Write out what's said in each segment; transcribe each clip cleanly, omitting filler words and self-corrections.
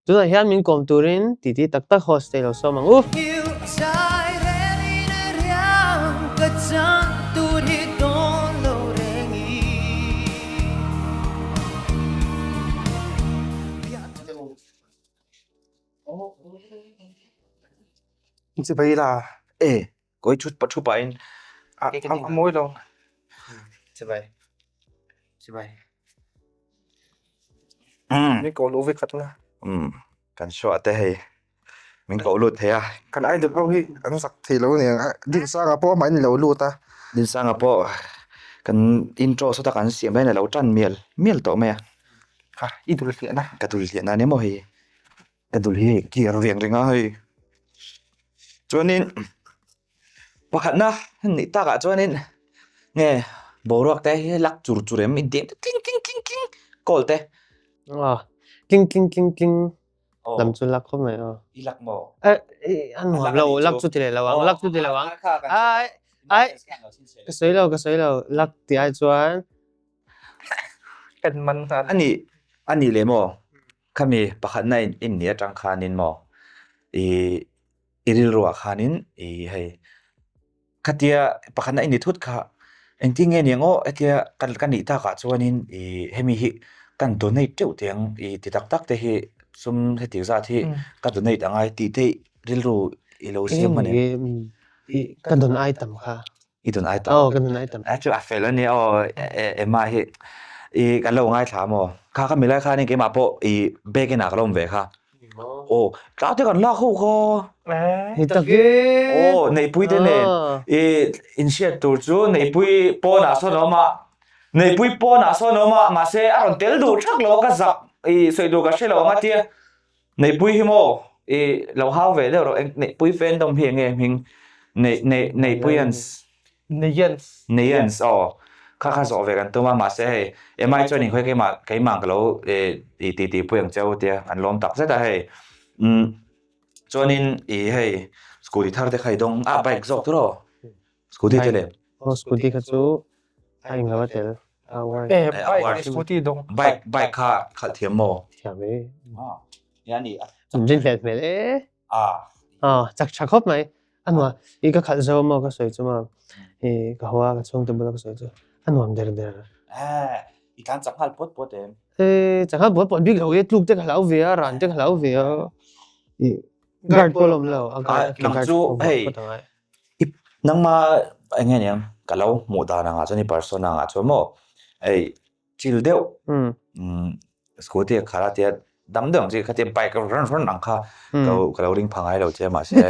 Tunah hian min kawm turin titi tak tak host te lo sawm ang u. Chibai la. E, koi thut pa thu pahin a a mawi lo. Chibai. Chibai. Min ko luh vek khat la. Um, kan show te hei. Min ko lut thei a. Kan idol ho hi an zak thei lo aniang a. Dinsanga pawh amah in lo lut a. Dinsanga pawh kan intro sawta kan siam hian a lo tan mial mial tawh mai a. Kha, i dul hliahna. Ka dul hliahna ania maw hei. Ka dul hi hei kiar veng reng a hei. Chuanin pakhatna nih takah chuanin nge boruak te hi lak chur chur em inti tling tling tling tling call te. Aw tling tling tling tling lam chu lak khawp mai aw. I lak maw? A nuam lo lak chu ti leh lo ang lak chu ti lo ang. Ai ai ka sawi lo ka sawi lo lak tih ai chuan. Kan man nghal. Ani ani leh maw? Khami pakhatna in in nih atang khanin maw i i rilruah khanin i hei khatia pakhatna in ni thut kha engtin nge niang aw hetia kan ka nih takah chuanin i hemi hi kan donate teuh teh ang i ti tak tak te hi sum heti zat hi ka donate angai tih te rilru i lo siam a ni. Ka don ai tam kha. I don ai tam. Aw ka don ai tam. A chu a fel a nia aw Emma hi i kan lo ngaithla maw? Kha ka milai khanin keimah pawh i bag inah ka lo awm ve kha. Aw tla te kan lak ho kha. Ni tak e. Aw Neihpui te nen i inhriat tur chu Neihpui pawnah sawn a awm a, Neihpui pawnah sawn a awm a mahse a rawn tel duh thak lo a ka zak i sawi tur ka hre lo ang a tia. Neihpui hi maw i lo hau ve deuh rawh eng Neihpui fandom hi enge hming Neih Neih Neihpuians Neians Neians aw kha kha zawh ve kan tum a mahse hei MI chuan inkhawi keimah keimah ka lo i ti ti pui ang cheu tia an lawm tak zet a hei umm chuanin i hei scooty thar te kha i dawng a bike zawk tur aw Scooty te leh. Aw scooty kha chu a englo a tel a warranty. Eh bike leh scooty dawng. Bike bike kha khalh thiam maw? Thiam e. Ah ya ni. Rin hlet hmel e. Ah. Ah chak tha khawp mai. A nuam i ka khalh zo maw ka sawi chu maw i ka haw a ka chhungte bula ka sawi chu a nuam der der. Eh i tlan chak nghal puat puat em? Eh chak nghal puat puat bik lo e tluk te ka hlau ve a ran te ka hlau ve a i guard pawh a awm lo a guard nang chu hei I nangma eng nge niang ka lo hmuh dan angah chuan i person angah chuan maw hei chill deuh scooty a khalh a tia dam deuh ang chi khatia bike a run run ang kha ka lo ring pha ngai lo che mahse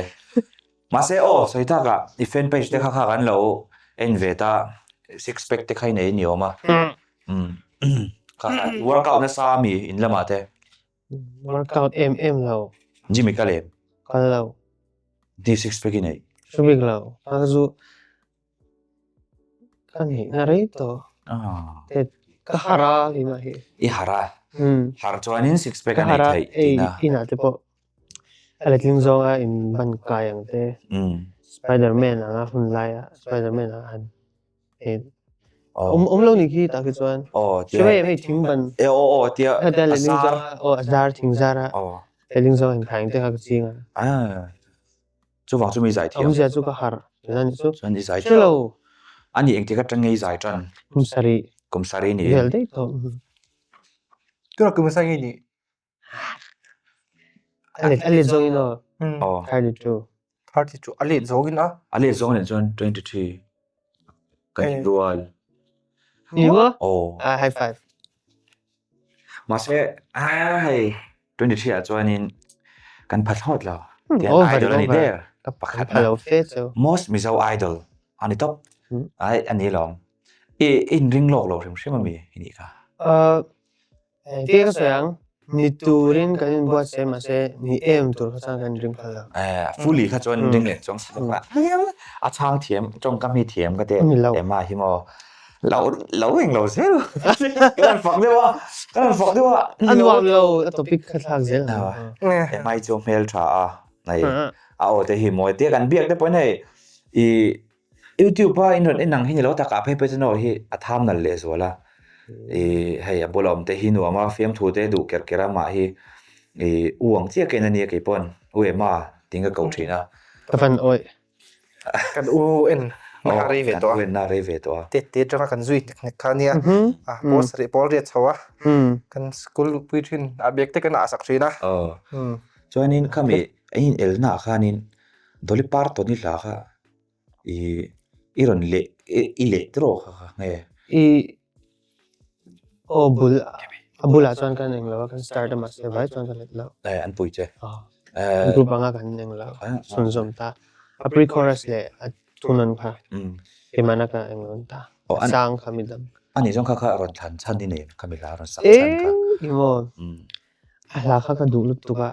mahse aw sawi tak ah i fan page te kha kha kan lo en ve ta six pack te kha i nei a ni awm a kha kha workout nasa ami in lamah te. Workout em em lo. Gym i kal em? Kal lo. Di six pack i nei? Hre bik lo. Ka zu ka neih na rei tawh. Te ka har a keimah hi. I har a? Har chuanin six pack a nei theih tihna. Ka har a, inah te pawh a letling zawnga in ban kai ang te. Spiderman anga hun laia Spiderman ah han Awm awm lo ni khi tah khi chuan. Aw tia. Hre hei thing ban. E aw aw tia. Heta le ling zawng aw a zar thing zar a. Aw. Le ling zawng in thaing te kha ka ching a. Ah. Chuvang chu mi zai thiam. Awmzia chu ka harh. Chuan ni chu. Chuan i zai thiam. Hre lo. Ani engtik atang nge i zai tan? Kum sarih. Kum sarih ni. Vel daih tawh. Tunah kum sarih ni. A let a let zawng in aw. Aw. 32. 32 a let zawng in a. A let zawng nen chuan 23 kan in rual. Ni maw? Aw. Ah high five. Mahse ah hei 23 ah chuanin kan pha thlawt lo. Tian idol a ni der. Pakhat pha lo fe chu. Most Mizo idol a ni tawp. Ai a ni lawm. I inring lawk lo hrim hrim a mi i nih kha. Engtia ka sawi ang, ni turin kan inbuatsaih mahse ni em tur kha chuan kan inring phal lo. Eh, fully kha chuan ring leh chuang si lo kha. A chhang thiam, tawngkam hi thiam ka ti. Emma hi maw lo lo eng lo zel. Kan han fak deuh a, kan han fak deuh a. A nuam lo, a topic kha thlak zel ang. Emma hi chu hmel tha a, hei a aw te hi mawi tia kan biak te pawhin hei i YouTube a in rawn en ang hi ni lo takah phei phei chuan aw hi a tham nalh lehzual a, ih hei a bula awm te hi nuam a, fiamthu te duh ker ker a mah hi. I u ang chiah ken a nia kei pawn u Emma tiin ka ko thin a. Ka van awih. Kan u en na rei ve tawh a. Kan u en na rei ve tawh a. Tet te atanga kan zui hnek hnek kha a nia. Pawl sarih pawl riat chho a. Kan school luhpui thin a bag te kan ah sak thin a. Chuanin khami a inelna ah khanin Dolly Parton i hla kha i i rawn leh i leh tiraw kha kha nge? I aw bul a bulah chuan kan eng lo a kan start a mahse vai chuan ka let lo. Eh an pui che. Group anga kan eng lo chhunzawm ta. A pre-chorus leh a thunawn kha keimahna ka eng lo ta. A chang kha midang. Ani chuan kha kha rawn thlan chhan i nei em khami hla rawn sak chhan kha? Eng emaw a hla kha ka duh lutuk a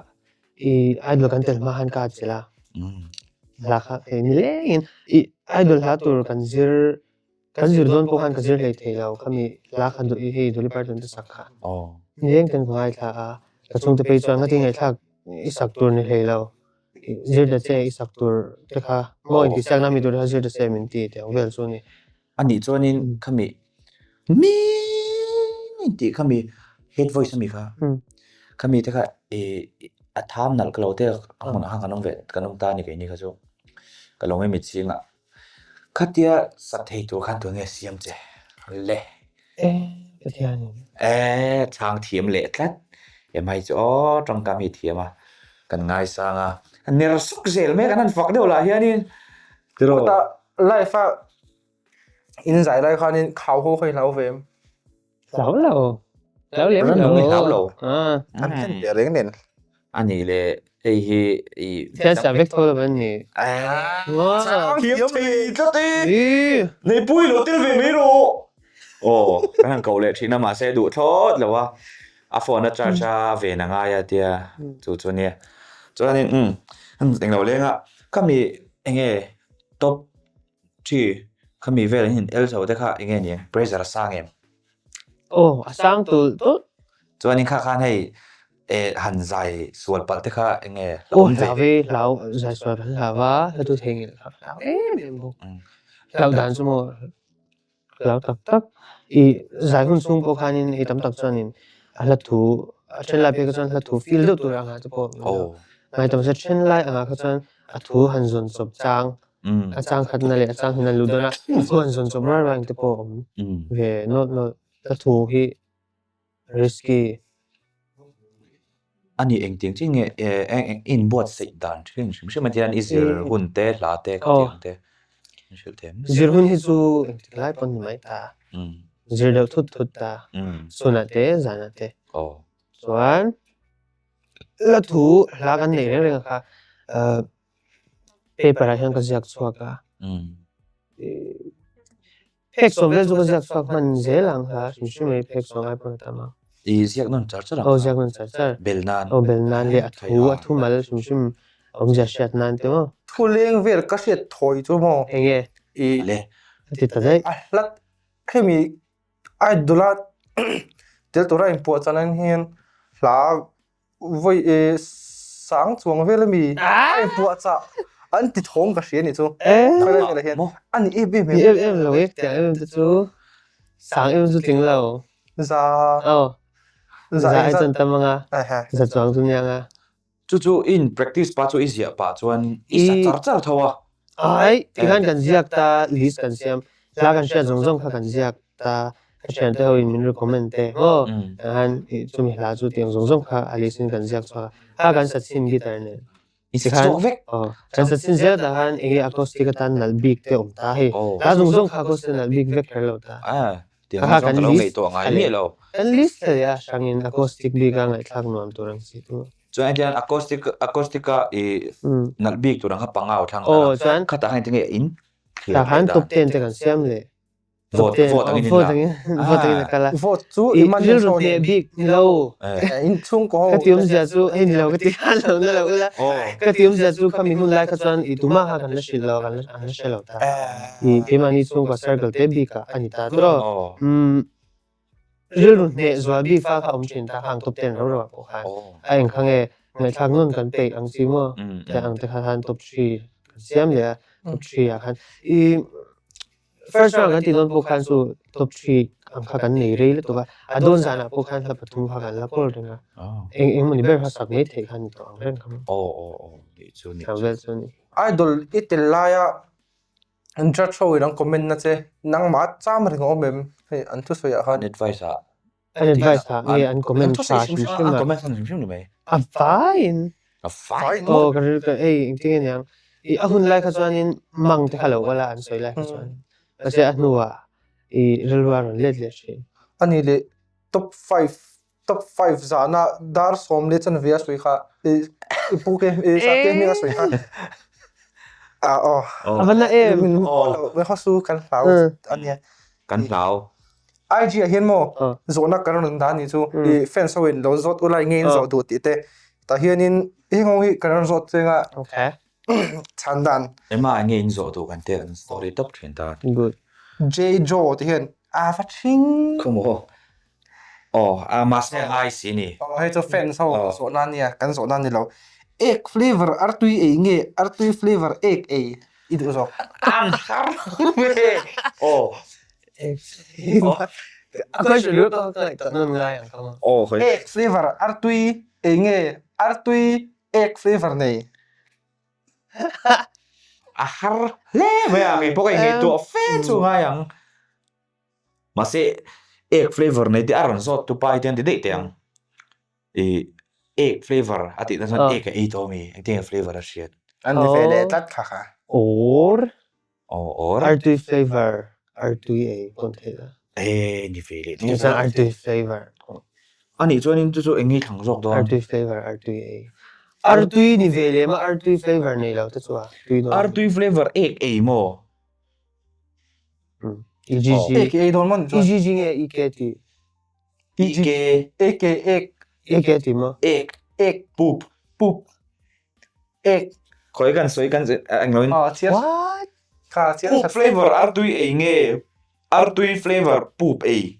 I idol kan tel hma khan ka chelh a, hla kha hei ni lengin i idol hla tur kan zir kan zir dawn pawh khan ka zir hlei thei lo khami hla kha duh i hei Dolly Parton te sak kha ni leng ten ka ngaithla a, ka chhungte phei chuan ngati ngaihthlak i sak tur ni hlei lo zir ta che i sak tur te kha maw intihsiakna mi tur te kha zir ta che min ti tih ang vel chu a ni. Anih chuanin khami min tih khami head voice ami kha khami te kha ih a tham nalh ka lo te a hmunah khan kan awm ve kan awm ta a ni keini kha chu ka lo ngaimit zingah khatia sak thei tur khan tunge siam che le eh chhang thiam leh tlat emai chu aw tawngkam hi thiam a kan ngaisang a ner suk zel mek an han fak deuh lah hianin tiraw. Life a in zai lai khanin khau ho kha i hlau ve em? Hlau lo. Hlau lem lo. Rannung i hlau lo. An thlen teh reng nen. A nih le hei hi i. Thian siam vek tho lo an ni. Thiam thei tlat e. Neipui lo tel ve mai rawh. Aw kan han koh leh thin a mahse duh thlawt lo a. A phone a charge a ven a ngai a tia chu chu nia. Chuanin umm englo leng a khami enge top Thi, khami vel an in el chho te kha enge ni ang? Pressure a sang em? Aw, a sang tulh tulh. Chuanin kha khan hei eh han zai sual palh te kha enge hlauhawm ve? Aw, hlau e, hlau, zai sual kan hlau a, hla tu thei ngilh kha hlau em em bawk. Hlau dan chu maw hlau tak tak. I zai hun chhung pawh khanin hei tam tak chuanin a hla thu, a then lai phei kha chuan hla thu feel deuh tur angah te pawh ngai tam se then lai angah kha chuan a thu han zawn chawp chang A chang khatna leh a chang hnin a luh dawn a, a thu an zawn chawp rar rar te pawh a awm ve nawlh nawlh. Ka thu hi risky. A nih engtiang chiah nge inbuatsaih dan hrim hrim a tihian i zir hun te, hla te, ka tih ang te in hrilh thei em? Zir hun hi chu engtik lai pawn ni mai ta, zir deuh thut thut ta, chhunah te zanah te chuan la thu hla kan neih reng reng a kha Paper ah hian ka ziak chhuak a, phek sawm vel chu ka ziak chhuak hman zel ang kha hrim hrim mai phek sawm ai pawh a tam ang. I ziak nawn char char ang kha? Aw ziak nawn char char. Bel nan. Aw bel nan leh a thu a thu mal hrim hrim awmzia hriat nan te maw. Thu leng vel ka hriat thawi chu maw? Enge? I le. A ti ta daih. A hlat hemi idol a tel tura inpuahchah nan hian hla Vawi e sang chuang vel ami a inpuahchah an ti thawng ka hria anih chu. Khawi lai velah hian a ni em em em. Ni em em lo e tiang em em te chu sang em chu tling lo. Za. Aw. Za ai chuan tam anga za chuang chu nia anga. Chu chu i in practice pah chu i ziah pah chuan i sa char char tho a. Ai tikhan kan ziak ta list kan siam hla kan hriat zawng zawng kha kan ziak ta ka thiante ho in min recommend te maw han chumi hla chu tiang zawng zawng kha a list in kan ziak chhuak a kha kan sa chhin guitar nen i sa chhuak vek kan sa chhin zel tah khan enge acoustic atan nalh bik te awm ta hei hla zawng zawng kha acoustic nalh bik vek kher lo ta kha kha kan list kan list thei a hrangin acoustic bik a ngaihthlak nuam tur ang chi chu. Chuan hetiang acoustic acoustic a i nalh bik tur ang kha panga aw thlang ta khatah khan engtin nge in tah khan top ten te kan siam leh Vote vote angin in la. Vote angin vote angin a kal a. Vote chu I iman rilru hneh bik ni lo. In chhungkaw ho. Ka ti awmzia chu hei ni lo ka ti khan lo na lo ula. Ka ti awmzia chu khami hun lai kha chuan i tumah kha kan la hrilh lo kan la an la hre lo ta. I keimahni chhungkaw circle te bikah a ni ta tawh. Umm rilru hneh zual bik fa kha awm thin ta khang top ten ro ro ah pawh khan a eng kha nge ngaihthlak nawn kan peih ang chi maw te ang te kha khan top three kan siam leh a top three ah khan i. First round kan tih dawn pawh khan chu top 3 ang kha kan nei rei lutuk a, a dawn zanah pawh khan hla pathum kha kan la kawl reng a, eng eng mawni ber kha sak mai theih kha a ni tawh ang reng kha maw. Aw aw aw nih chu nih chu. Vel chu a ni. Idol i tel laia an judge ho in an comment na che, nangmah cham reng a awm em? Hei an thusawi ah khan. An advice ah. An advice ah nge an comment tha hrim hrim a. An comment hrim hrim ni mai. A faiin. A faiin. Aw ka rilru ka ei engtin nge niang. I a hun lai kha chuanin mang te kha lo awla an sawi lai kha chuan. Mahse a hnuah i rilru a rawn let leh thin. Ani leh top 5 top 5 zahna dar 10 leh chanve a sawi kha i pu ke i sa ke hming a sawi kha. Ah aw. A va na em. Min haw su kan hlau ania. Kan hlau. IG ah hian maw zawhna kan rawn dah anih chu i fans ho in lo zawt ula enge in zawh duh tih te tah hianin heng ho hi kan rawn zawt cheng a chhan dan. Emma enge in zawh duh kan tia kan story tawp thin ta. Good. J Jo ti hian a va thing. Khaw aw a mahse a ngai si ni. Aw hei chu fans ho zawhna ania kan zawhna ni lo. Egg flavor artui ei nge artui flavor egg ei i duh zawk. An har ve aw. A question ru ka ka ta nan ngai ang kama. Aw khoi. Egg flavor artui ei nge artui egg flavor nei. A har hle mai a kei pawh ka inngaihtuah fe chu ngai ang. Mahse egg flavor nei te a rawn zawt tu pa hi te an ti daih teh ang. I egg flavor a tih na chuan egg a ei tawh ami engtin nge flavor a hriat. An ni ve leh tlat kha kha. Or Aw or. Artui flavor artui ei pawn theih la. E ni ve leh tho. Chuan artui flavor. Anih chuanin chu chu eng nge thlang zawk dawn? Artui flavor artui ei. Artui ni ve leh maw artui flavor nei lo te chu a tui dawn. Artui flavor ek ei maw? EGG. Ek ei dawn maw ni chuan? EGG nge EK tih? EK. EK ek. EK tih maw? Ek. Ek. Pup. Pup. Ek. Khawi kan sawi kan eng loin. Aw chiar. What? Kha chiar. Pup flavor artui ei nge artui flavor pup ei.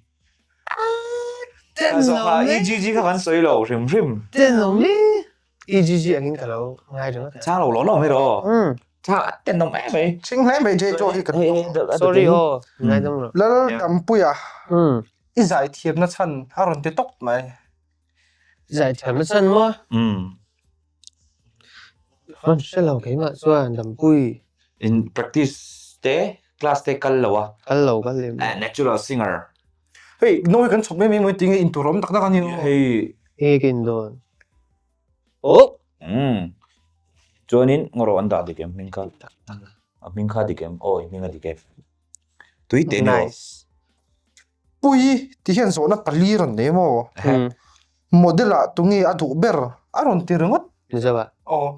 Ten lo me. EGG kha kan sawi lo hrim hrim. Ten lo me. EGG angin ka lo ngai ringawt. Chang lo lo lo mai rawh. Chang a ten awm em mai. Ching hle mai Jay Joe hi kan. Sorry aw ngaidam rawh. Lal Dampuia i zaithiamna chhan a rawn ti tawp mai. Zaithiamna chhan maw? Rawn hre lo keimah chuan Dampui. In practice te class te kal lo a. Kal lo kal lem lo. Natural singer. Hei no hi kan chhawp mai mai maw tinge in tur awm tak tak a ni aw. Hei. Hei ka in dawn. Oh. Umm. Chuanin ngaw an dah dik em hming kha. Tak tak. A hming kha dik em? Aw i hming a dik e. Tui teh ni aw. Nice. Pui ti hian zawhna pali rawn nei maw? Model ah tunge a duh ber a rawn ti ringawt. Mizo ah? Aw.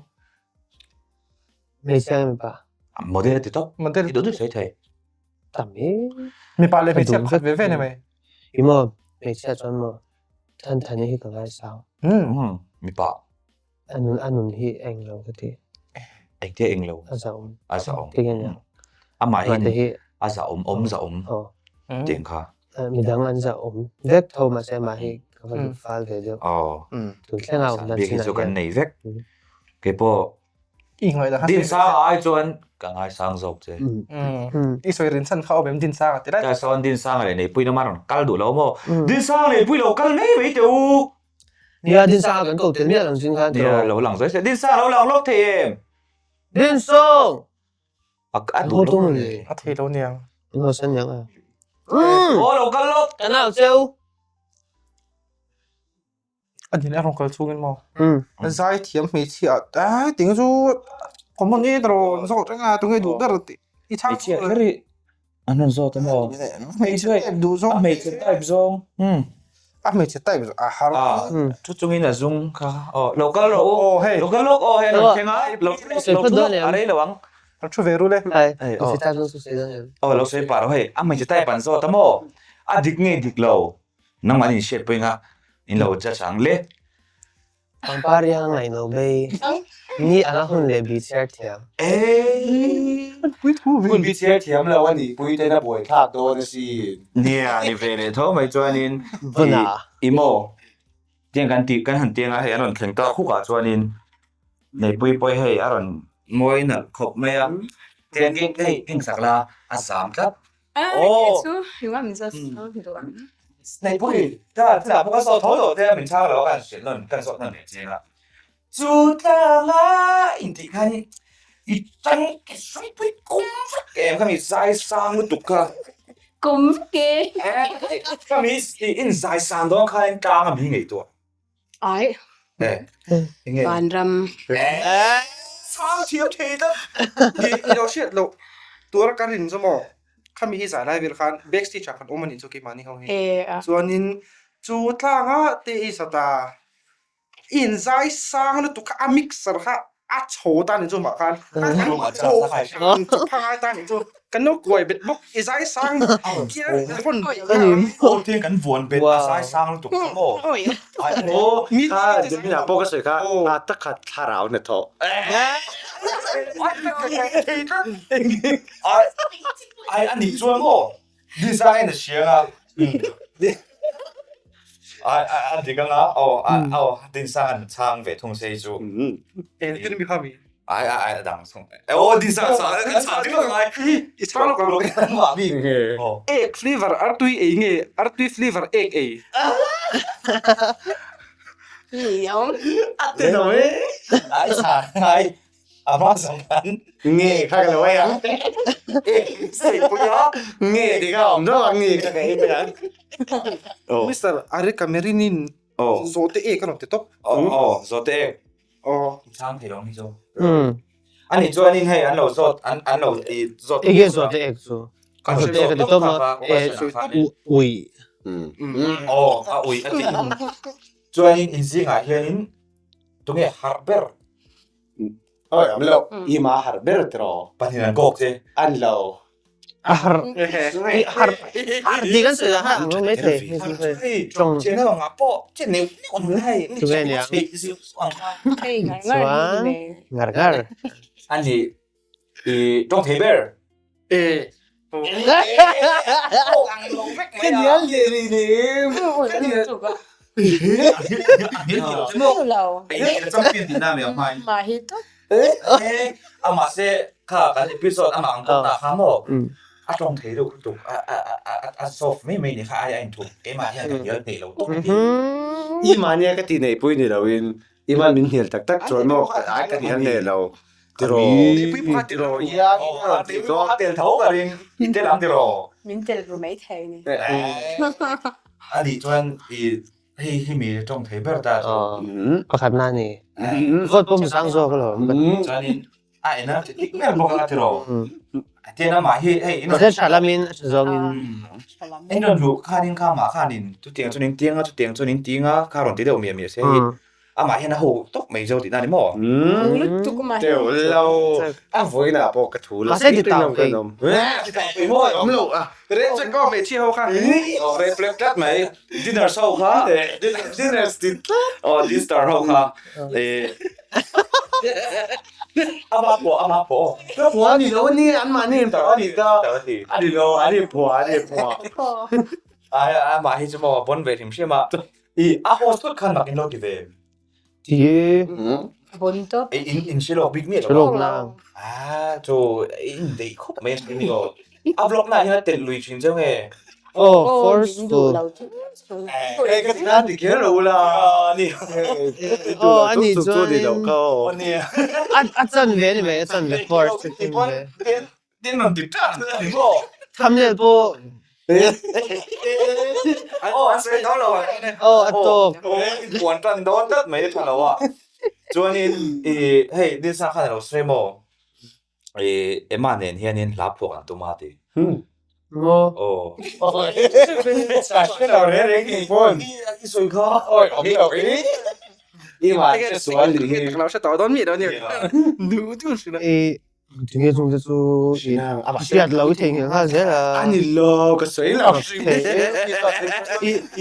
Hmeichhia nge mipa? Model a ti tawp. Model. I duh duh sawi thei. Tam e. Mipa leh hmeichhia pakhat ve ve ni mai. I maw hmeichhia chuan maw Thanthani hi ka ngaisang. Mipa. A nun a nun hi eng lo ka ti. Engtia eng lo? A zahawm. A zahawm. Tinge nia. Amah hi a zahawm awm zahawm tih kha. Midang an zahawm vek tho mahse amah hi ka va duh fal ve deuh. Aw. Tun thleng a awm dan chinah hian. Bik hi chu kan nei vek. Keipawh I ngaihna kha Dinsang ai chuan ka ngaisang zawk che. I sawi rin chhan kha awm em Dinsang a ti lai. Ka sawn Dinsang leh Neihpuii na rawn kal duh lo maw? Dinsang Neihpuii lo kal mai mai teh u. Nia Dinsang kan ko tel miah lang chin khan tiraw. Nia lo lang zawi se. Dinsang lo lang lawk thei em? Dinsang! A duh lo le. A thei lo niang. An haw san niang a. Aw lo kal lawk. Kan au cheu. A din a rawn kal chungin maw? Zai thiam hmeichhia ah ting chu common e tiraw zawt reng a tunge duh ber tih i chhang Hmeichhia kher hi an rawn zawt a maw? Hmeichhe type duh zawng A hmeichhe type zawng A hmeichhe type zawng a har Thu chungin a zung kha aw lo kal rawh u aw hei lo kal lawk aw hei a rawn thleng a lo lo thu lawk a rei lo ang. Lo thu ve ru le. Hai hmeichhe type zawng chu sawi dawn em? Aw lo sawi pah rawh hei a hmeichhe type an zawt a maw? A dik nge dik lo? Nangmah in hriat pawhin a in lo judge ang le. Pangpar i hang ngaihno bei. Ni anga hun leh bi chhiar thiam. Eii. Hun bi chhiar thiam lo a nih pui ten a buai thlak dawn asin. Nia ni ve leh tho mai chuanin Vuna. I maw tiang kan tih kan han tiang a hei an rawn thleng ta khuk ah chuanin Neihpui pawh hei a rawn mawi nalh khawp mai a. Tiang keng hei keng sak la a zam tlat. Oh. Neihpui ta chutah pawh ka zawt tho tawh te a min chhang lo a ka han hrilh nawn ka zawt nawn leh chiang a. Chu tlanga intih khan i tang ke hruipui kum vek em kha mi zai sang lutuk kha. Kum vek e. Kha mi in zai sang dawn khan tlang a mi ngaihtuah. Ai. Enge? Vanram. Chhang thiam thei tlat. I i lo hriat loh tur ka rin chu maw khami hi zai lai vel khan backstage ah kan awm anih chu keimahni ho hi. Chuanin chu tlanga te i sat a i inzai sang lutuk kha a mixer kha a chho ta anih chu mah khan kan chawpha ngai ta anih chu kan lo kuai bet bawk i zai sang rawn Aw kan vuan bet a zai sang lutuk kha maw Kha Jamila pawh ka sawi kha a takha thlarau na thawh. Ai anih chuan maw design a hria a Ai a dik anga aw aw Dinsang an chhang ve thung se hi chu. Engtin mi kha mi? Ai ai ai a dang thung. Aw Dinsang chhang ka chhang dik lo ngai. I chhang lo ka lo. Mi. Egg flavor artui ei nge artui flavor egg ei. A ti lo e. Ai chhang ngai. A hma zawng khan nge kha ka lo ei ang. Sei pui a. Nge ti kha awm deuh ang nge kha ka ei mai ang. Mister Arika Merinin zawhte ek a rawn ti tawp. Aw zawhte ek. Aw. Chhang thei lo ang hi chu. Ani chuanin hei an lo zawt an an lo ti zawt. Enge zawhte ek chu? Zawhte ek a ti tawp a. Ui. Aw a ui a ti. Chuanin inzingah hianin tunge harh ber? Oi am lo i ma har ber tiraw. Pahnih an kawk che. An lo. A har i har har ti kan sawi ha ang mai thei. Tawng. Chen ho nga pawh chen neuh neuh ang lai. Tunge niang. Chuan ngar ngar. Ani i tawng thei ber. E. Ka nial leh rih leh. Ka nial. Amah se kha kan episode amah ang pawh ta kha maw a tawng thei deuh lutuk a soft mai mai ni kha ai a inthup keimah hian ka hnial theih lo tawp a ti. I mahnia ka tih neih pui ni loin i man min hnial tak tak chuan maw ai ka hnial nei lo tiraw tiraw hian a tel tho ka ring i tel ang tiraw. Min tel ru mai thei ni. A nih chuan i hei hi mi tawng thei ber ta chu. Pakhat na ni. Vote pawh sang zawk alawm. Chuanin a en a tik ber bawk a tiraw. Tian amah hi hei in rawn tha lamin a tha zawngin. In rawn luh khanin kha amah khanin chutiang chuan in tiang a chutiang chuan in ting a kha rawn ti deuh miah miah se hei Amah hian a ho tawp mai zo tihna a ni maw? Lutuk amah hian. Teuh lo. A vawiinah pawh ka thu la. Mahse ti tau peih. Ti tau peih maw? Awm lo a. Red check aw hmeichhia ho kha. Aw red flag tlat mai. Dinners ho kha. Dinners ti tlat. Aw dinstar ho kha. Amah pawh amah pawh. Ka phuah a ni lo a ni anmahni in tau a ni ta. A ni lo an inphuah an inphuah. Amah hi chu maw a bon ve hrim hrim a. I a host thut khan mak in lo ti ve. Ti. Bon tawp. I in in hre lawk bik miah lo. Hre lawk nang. Ah chu in deih khawp mai a ni aw. A vlog na hian a telh lui thin cheu nge. Oh forceful. Hei ka ti nan ti kher lo ula. Ni. Oh ani chuan a chan ve ani mai a chan ve force tin ve. Tin rawn ti tan a ni maw? Thumbnail pawh Aw an sawi dawn lo a. Aw a tawk. Puan tan dawn tlat mai a tha lo a. Chuanin i hei Dilsa khan a lo sawi maw? I Emma nen hianin hla phuak an tum a ti. Maw? Aw. Hre lo reng reng nih pawn. I sawi kha. Awi awm lo i. I mah hre sual nih hi. Ka lo hre tawh dawn miah lo a ni. Duh duh hrilh a. Tinge chung te chu i hriat lo i theihnghilh nghal zel a. A ni lo, ka sawi lo.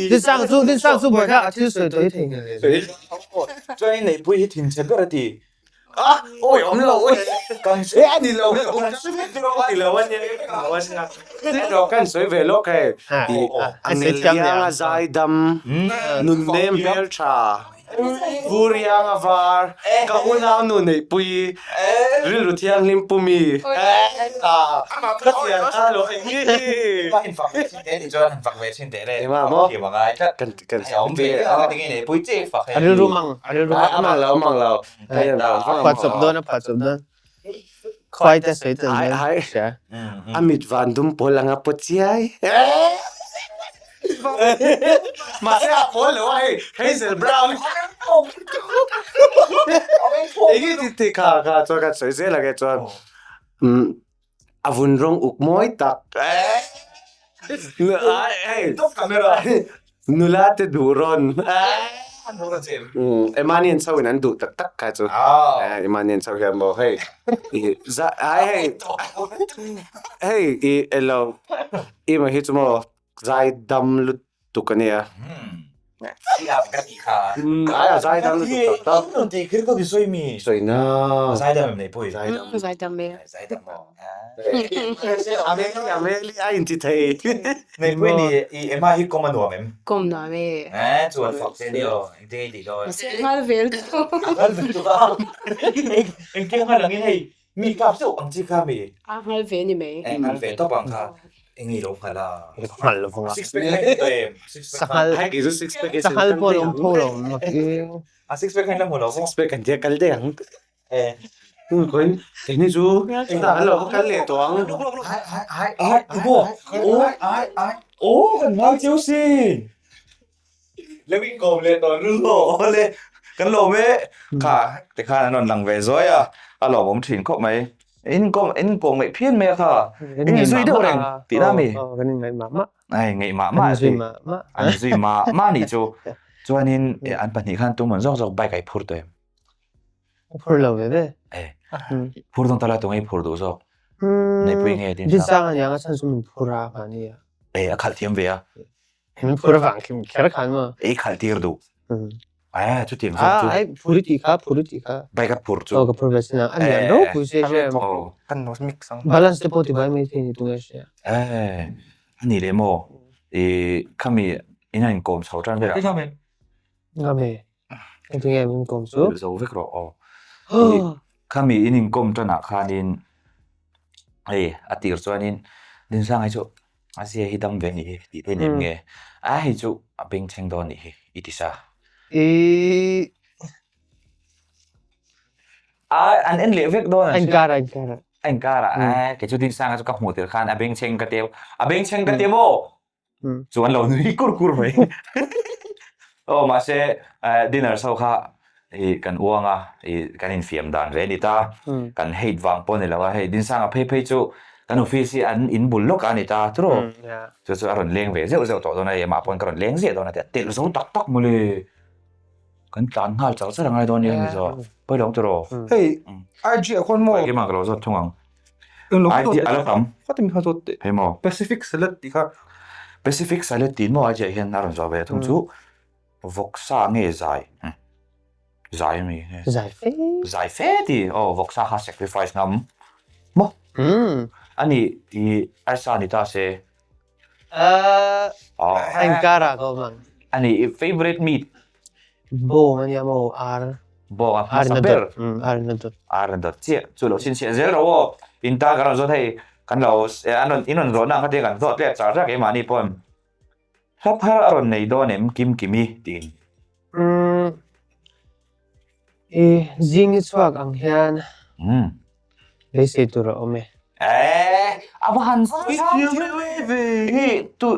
Dinsang chu, Dinsang chu buaithlak a thil sawi tawh i theihnghilh leh zel. Chuan i neihpui hi thinchhe ber a ti. A, awi awm lo awi. E a ni lo. A ni lo a nia, a ni lo a nia. Kan sawi ve lawk hei. I a ngel liang a zaidam, nunnem hmeltha. Vuriang a var, ka unaunu neihpui, rilru thianghlim pumi. Ka thian kha lo eng nge hi. In fak ve thin teh nih chuan han fak ve thin teh le. Engmah maw? Thiam a ngai tlat. Kan kan Hei a awm ve reng a, tinge neihpui che i fak hei. A rilru mang, a rilru mang. A mang lo, a mang lo. Hei a Phuah chawp dawn, a phuah chawp dawn. Khuai te sawi tel Hai dawn. hai. Hria. A mit van dum pawl anga paw chiai. Mahse a pawl lo a hei Hazel Brown. Enge ti ti kha kha chuan kan sawi zel ang e chuan a vun rawng uk mawi tak. Nula te duh rawn. Emanian chho in an duh tak tak kha chu. Emanian chho hian maw hei ai hei hei i elo i ma hi chu maw zai dam lutuk a nia. Ai a zai dam lutuk tak tak. Rawn tih kher ka sawi mi. Sawi na. Zai dam em nei pawh i. Zai dam. Zai dam e. Zai dam maw. Ameli Ameli a inti thei. Nei pawh i i Emma hi kawm a nuam em? Kawm nuam e. Eh chuan fak che ni aw engtin nge i tih dawn? Mahse nghal vel chu. Nghal vel chu ka engtin nghal angin hei mi kap zeuh ang chi kha mi. A nghal ve ni mai. Eh nghal ve tawp ang kha eng i lo nghal a. Nghal lo vang a. Six pack kha i tawh em? Sanghal sanghal pawh a lo awm tho lo mak i. A six pack kha in la hmu lo maw? Six pack an tia kal daih ang. Eh. Khawi keini chu engah an lo va kal leh tawh ang. Ai ai ai ai maw aw ai ai aw kan ngai cheu sin. Lo inkawm leh tawh lu aw le kan lawm e kha tikhan an rawn lang ve zuai a a lawmawm thin khawp mai. Inkawm inkawm ngaih phian mai a kha in inzui deuh reng tih na mi. Aw kan inngaih mah mah. Ai ngaih mah mah An zui mah mah. An zui mah mah nih chu. Chuanin an pahnih khan tuman zawk zawk bike a i phur tawh em? Phur lo ve ve. Eh. Phur dawn tala tunge i phur duh zawk. Neipui nge din sang aniang a chhan chu min phur a kha ania. Eh a khalh thiam ve a. Min phur avang khi kher khan maw. Ei khalh tir duh. Eh chutiang zawk chu. Ah ai phur i tih kha phur i tih kha. Bike a phur chu. Aw ka phur ve sin a. A lian ropui se hre. Kan lo mix ang. Balance te pawh ti bai mai thei ni tunge hria. Eh ani leh maw i khami in a inkawm chho tan velah. Ngam e. Engtinge min kawm chu? Zo vek rawh aw. Khami in inkawm tanah khanin hei a tir chuanin Dinsanga hi chu a zia hi dam ve nih hi tih te nem nge a hei chu a bengchheng dawn nih hi i ti sa. I A an en leh vek dawn an inkar a inkar a. A inkar a a kei chu Dinsanga chu ka hmuh tir khan a bengchheng ka tia a bengchheng ka tia maw? Chu an lo nui kur kur mai. Aw mahse dinner so kha i kan uang a, i kan infiam dan ve a ni ta. Kan hate vang pawh a ni lo a, hei Dinsanga phei phei chu kan office hi an in bul lawk a ni ta tiraw. Chu chu a rawn leng ve zeuh zeuh tawh dawn a, hei amah pawn ka rawn leng ziah dawn a ti a, telh zo tak tak mawle. Kan tlan nghal char char a ngai dawn nia hemi zawh. Pawi lo ang tiraw. Hei IG ah khuan maw. Keimah ka lo zawt thung ang. IG a la tam. Khaw ti mi kha zawt teh. Hei maw. Pacific salad tih kha. Pacific salad tih maw IG ah hian a rawn zawh ve thung chu vawksa nge zai. Zai ami. Zai fe. Zai fe ti. Aw vawksa kha sacrifice ngam. Maw. Ani i arsa ni ta se. Engkar ah ka awm ang. Ani i favorite meat? Bawng a nia maw ar. Bawng a hmasa ber. Ar in a dawt. Ar in a dawt chiah. Chu lo chhinchhiah zel ro aw. In ta kan rawn zawt hei kan lo an rawn in rawn zawhna ang kha tia kan zawt leh char char keimahni pawn hla thar a rawn nei dawn em Kim Kimi tiin. I zing i chhuak ang hian beisei tur a awm e. Eh, a va han sawi thiam ve. Hi, tu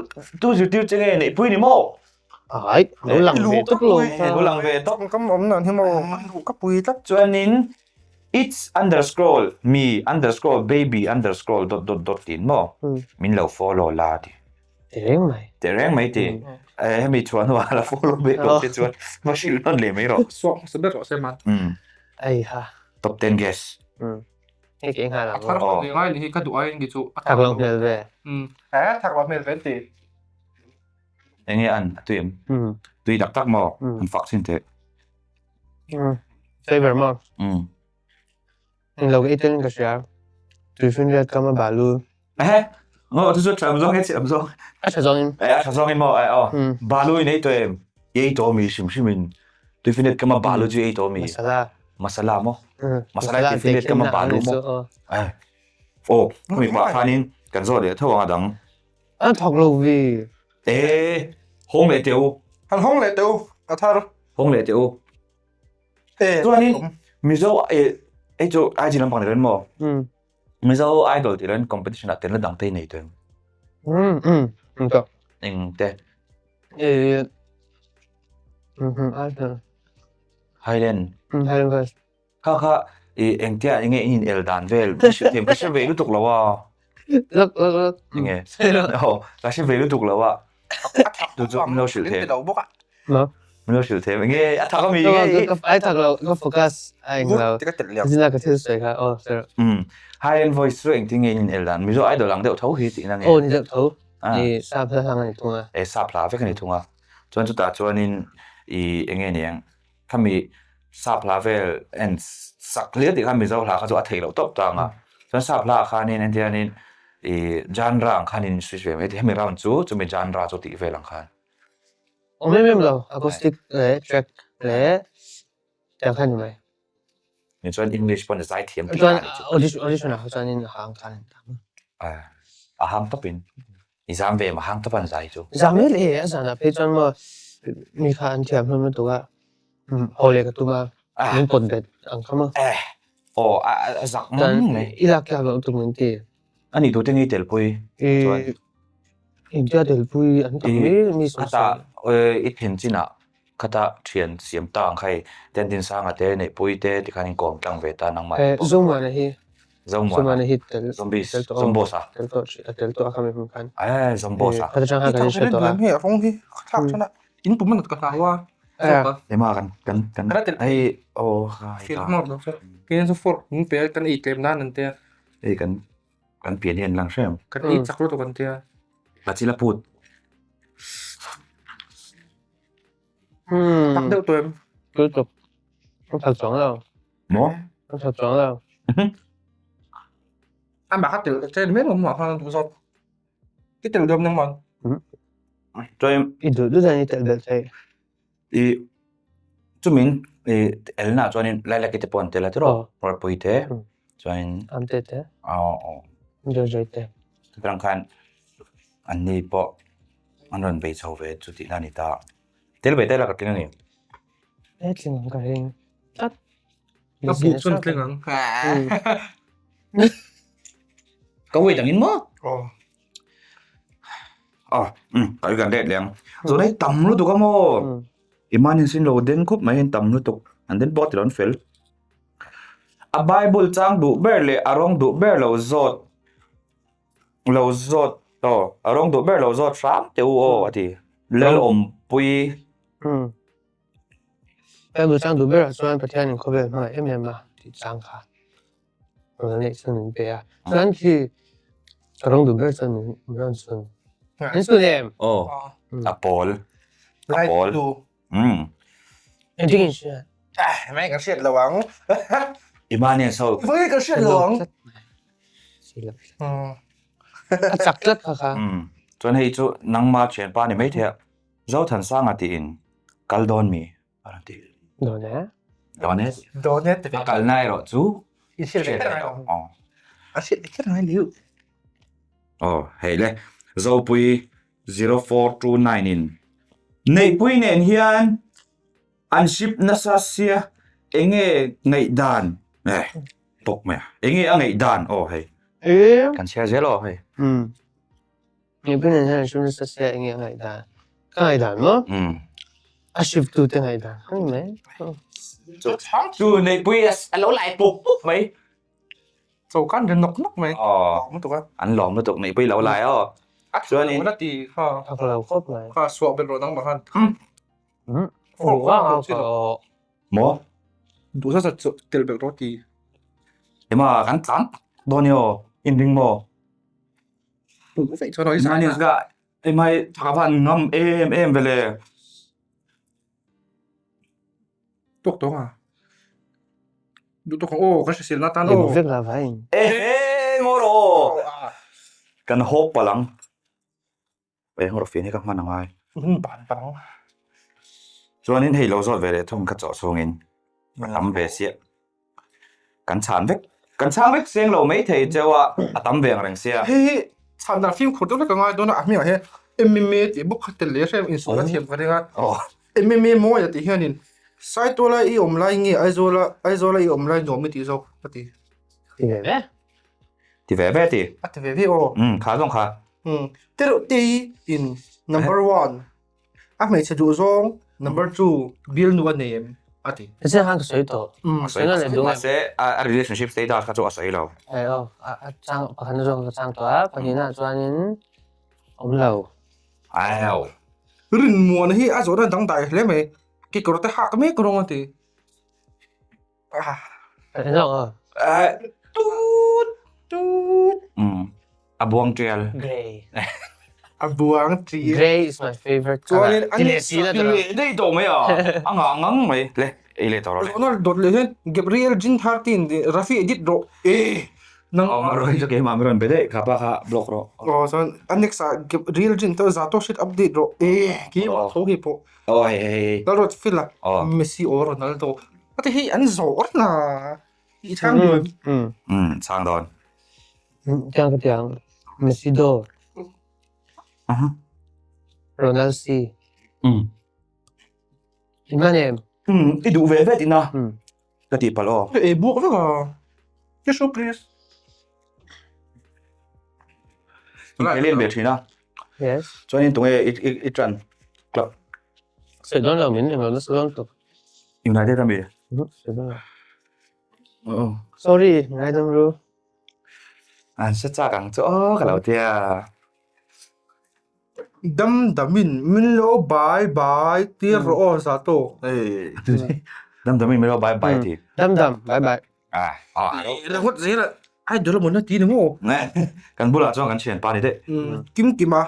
tu zirtir che nge neihpui ni maw? Ai, lo lang ve tawp lo. Lo lang ve tawp. Kam awm nan hi maw, ka pui tlat. Chuanin it's underscore me underscore baby underscore dot dot dot tiin maw min lo follow la ti. Tehreng mai. Tehreng mai ti. Hemi chhuah hnuah la follow ve lo te chuan va hrilh nawn leh mai rawh. Suak hmasa ber rawh se man. Ei ha. Top 10 guess. Hei ke nghal ang. A thar ve ngai ni hi ka duh aiin ki chu. A thar lo hmel ve. Eh thar lo hmel ve an ti. Enge an a tui em? Tui tak tak maw? An fak thin teh. Flavor maw? Englo ka ei telin ka hria. Tuifinriat kam a balu. Ehe, ngo chu chu ṭha zawng e chiam zawng. A ṭha zawngin. Eh, a ṭha zawngin maw? Eh, aw. Balu in ei tawh em? I ei tawh mi hrim hrimin. Tuifinriat kama balu chu ei tawh mi? Masala. Masala maw? Masala hi tuifinriat kama balu maw? Aw, khumi pah khanin kan zawh leh tho ang a dang. A thawk lo ve. E, hawng leh teh u. Han hawng leh teh u, a thar. Hawng leh teh u. Chuanin Mizo hei chu IG lampang ni lo in maw? Mizo Idol tih loin competition ah telna dang te i nei tawh em? Eng te? Highland. Kha kha i engtia enge in in el dan vel ka hre thiam ka hre ve lutuk lo a. Lak lak lak. Enge? Aw ka hre ve lutuk lo a. Chu chu min lo hrilh them. Min lo hrilh them enge a thak ami nge? Ai thak lo ka focus a eng lo. Zina ka thil sawi kha aw sir. Highland voice chu engtin nge in in el dan Mizo idol ang deuh tho hi tihna nge? Aw ni deuh tho. I sap hla hlang a ni thung a. E sap hla vek a ni thung a. Chuan chutah chuanin i enge niang Khami sap hla vel en sak hlir tih kha Mizo hla kha chu a theih loh tawp ta ang a. Chuan sap hla ah khanin entianin ih genre ang khan in switch ve mai thei. Hemi round chu chumi genre chu tih vel ang khan. Awm em em lo, acoustic leh track leh tiang khan ni mai. Ni chuan English pawn a zai thiam tih a ni chu. Chuan audition ah kha chuanin a hang khan an tam a. A hang tawpin. I zam ve em a hang tawp an zai chu. Zam hle hle a zanah phei chuan maw mi kha an thiam hlawm lutuk a, haw leh ka tum a, min pawt bet ang kha maw. Eh aw a zak mang mai. I lak tlak loh tum min ti. A nih tute nge i telpui chuan? India telpui an tam mai mi sawi sawi. Khata i then chinah khata thian siam ta ang kha hei Tentinsanga te Neihpui te tikhan in kawm tlang ve ta nangmah te pawh. Zomuana hi Zomuana. Zomuana hi tel Zombies tel tawh Zomboss a. Tel tawh a tel tawh a khami hmun khan. Eh Zomboss a. Khata tang khan kan inhre tawh a. Hei a rawng hi ka thlak than a in pum a nat ka hlau a. Ema kan kan kan hei aw Feel hmawk lo chu. Kei chu fork min pe a kan ei tlem nan an tia. Hei kan kan pian hi an lang hrem. Kan ei chak lutuk an tia. Ka chil a phut. Tak deuh tawh em? Lutuk. Ka thak chuang lo. Maw? Ka thak chuang lo. Amah kha tel chen mai lo maw khan duh zawk. I tel deuh nang man. Chuan I duh duh dan i tel belh thei. I chumin i elna chuanin Lilac-i te pawh an tel a tiraw? Rualpui te chuanin Amte te. Aw aw. Jojo te. Chutang khan anni pawh an rawn bei chho ve chu tihna a ni ta. Tel ve tel a ka tling a ni. He tling ang ka ring tlat. Ka buh chuan tling ang. Ka wait angin maw? Aw. Aw, ka kan let leh ang. Zawn hei tam lutuk a maw? Imanin sin lo den khup mai hian tam lutuk. An den pawh a ti lo an fel. A Bible chang duh ber leh a rawng duh ber lo zawt. Lo zawt aw a rawng duh ber lo zawt hram teh u aw a ti. Lalawmpui. Umm. Bible chang duh berah chuan Pathian in khawvel hmangaih em em a tih chang kha rawn neih chuan min pe a. Chuan khi a rawng duh ber chuan min rawn chhun. Min chhun em? Aw a pawl. A pawl. Umm. Engtin in hria? Mai kan hriat lo ang. Emmanuel so. Mai kan hriat lo ang. A chak tlat kha kha. Chuan hei chu nangma thianpa ni maithei a, Zothansanga tiin kal dawn mi a rawn ti. Dawn e. Dawn e. Dawn e. A kalna erawh chu i hriat leh kher ang. A hriat leh kher ang liu. Aw hei le Zopui 0429 in Neihpui nen hian An ship nasa sia enge ngaihdan eh bawk mai a enge a ngaihdan aw hei kan chhiar zel aw hei. Umm Neihpui nen hian an ship nasa sia enge a ngaihdan ka ngaihdan maw a ship tu te ngaihdan a ni mai. Chu Neihpui a lo lai pup pup mai. Chokan ri nawk nawk mai. Aw. Lawm lutuk a. An lawm lutuk Neihpui lo lai aw. Chuanin. A ti kha. A lo khawp mai. Kha suah belh rawh nangmah khan. Maw? Duh zat zat chu tel belh rawh ti. Ema kan tlan tak dawn ni aw, inring maw? Nani ka ema hi thaka van ngam em em vele. Tawk tawk a. Duh tawk ang aw, kan hrisel na tan aw. Vek la vain. Ehe ngawr aw. Kan hawk palh ang. Eng rawh fian hi ka hman angai. Hun ban palh ang. Chuanin hei lo zawt ve leh thung kha chawh chhungin a tam ve sia. Kan chhan vek, kan chhang vek seng lo mai thei cheu a, a tam ve ang reng sia. Hei hi chhan dan fimkhur deuh hlek a ngai dawn a, a hmingah hian MMA tih bawk kha tel leh hrem insual a thiam ka ring a. MMA mawi a tih hianin Saituala i awm lai nge Aizawla Aizawla i awm lai nuam i tih zawk ka ti. Ti ve ve. Ti ve ve ti. A ti ve ve aw. Umm kha zawng kha. Umm tereuh te in number one a hmeichhe duh zawng number two bialnu a nei em a ti. Hetiang khan ka sawi tawh. A sawi Sawi tawh mahse a relationship status kha chu a sawi lo. Eh aw a chang pakhatna zawng ka chang tawh a pahnihna ah chuanin awm lo. Au. Rinmuana hi a zawhna dangdai hle mai. Kekawr te hak mek rawng a ti. Tut tut. A buang tial. Grey. A buang tial. Grey is my favorite color. Chuanin Ti leh si la tawh. Ti leh daih tawh mai a. A ngah ngang mai. Le ei leh tawh rawh le. Zawhna dawt leh hian Gabriel Jin Thartin Rafi edit rawh. Eh nang. Awm rawh hi chu keimah min rawn be daih kha pa kha block rawh. Aw chuan a next ah Gabriel Jin te za tawk hriat update rawh. Eh keimah tho hi pawh. Aw hei hei hei. Lalruat Fila Messi or Ronaldo. A ti hi an zawh reng a, i chhang dawn. Umm chhang dawn. Tiang ka tiang Messi do. Ronald si. In man em? Umm i duh ve ve tihna ka tih palh aw. Ka ei buak vek a. Tissue please. Inkhel en ve thin a. Yes. Chuanin tunge i ṭan club? Sawi dawn lo min englo nasa dawn tuk. United ami? Sawi dawn lo. Sorry, ngaidam ru. An hre chak ang chu aw ka lo tia. Dam damin min lo bai bai tir rawh aw za tawk. Dam damin min lo bai bai ti. Dam dam bai bai. Ringawt zel a idol amaw na ti ni maw? Kan bulah chuan kan thianpa ni daih. Kim Kima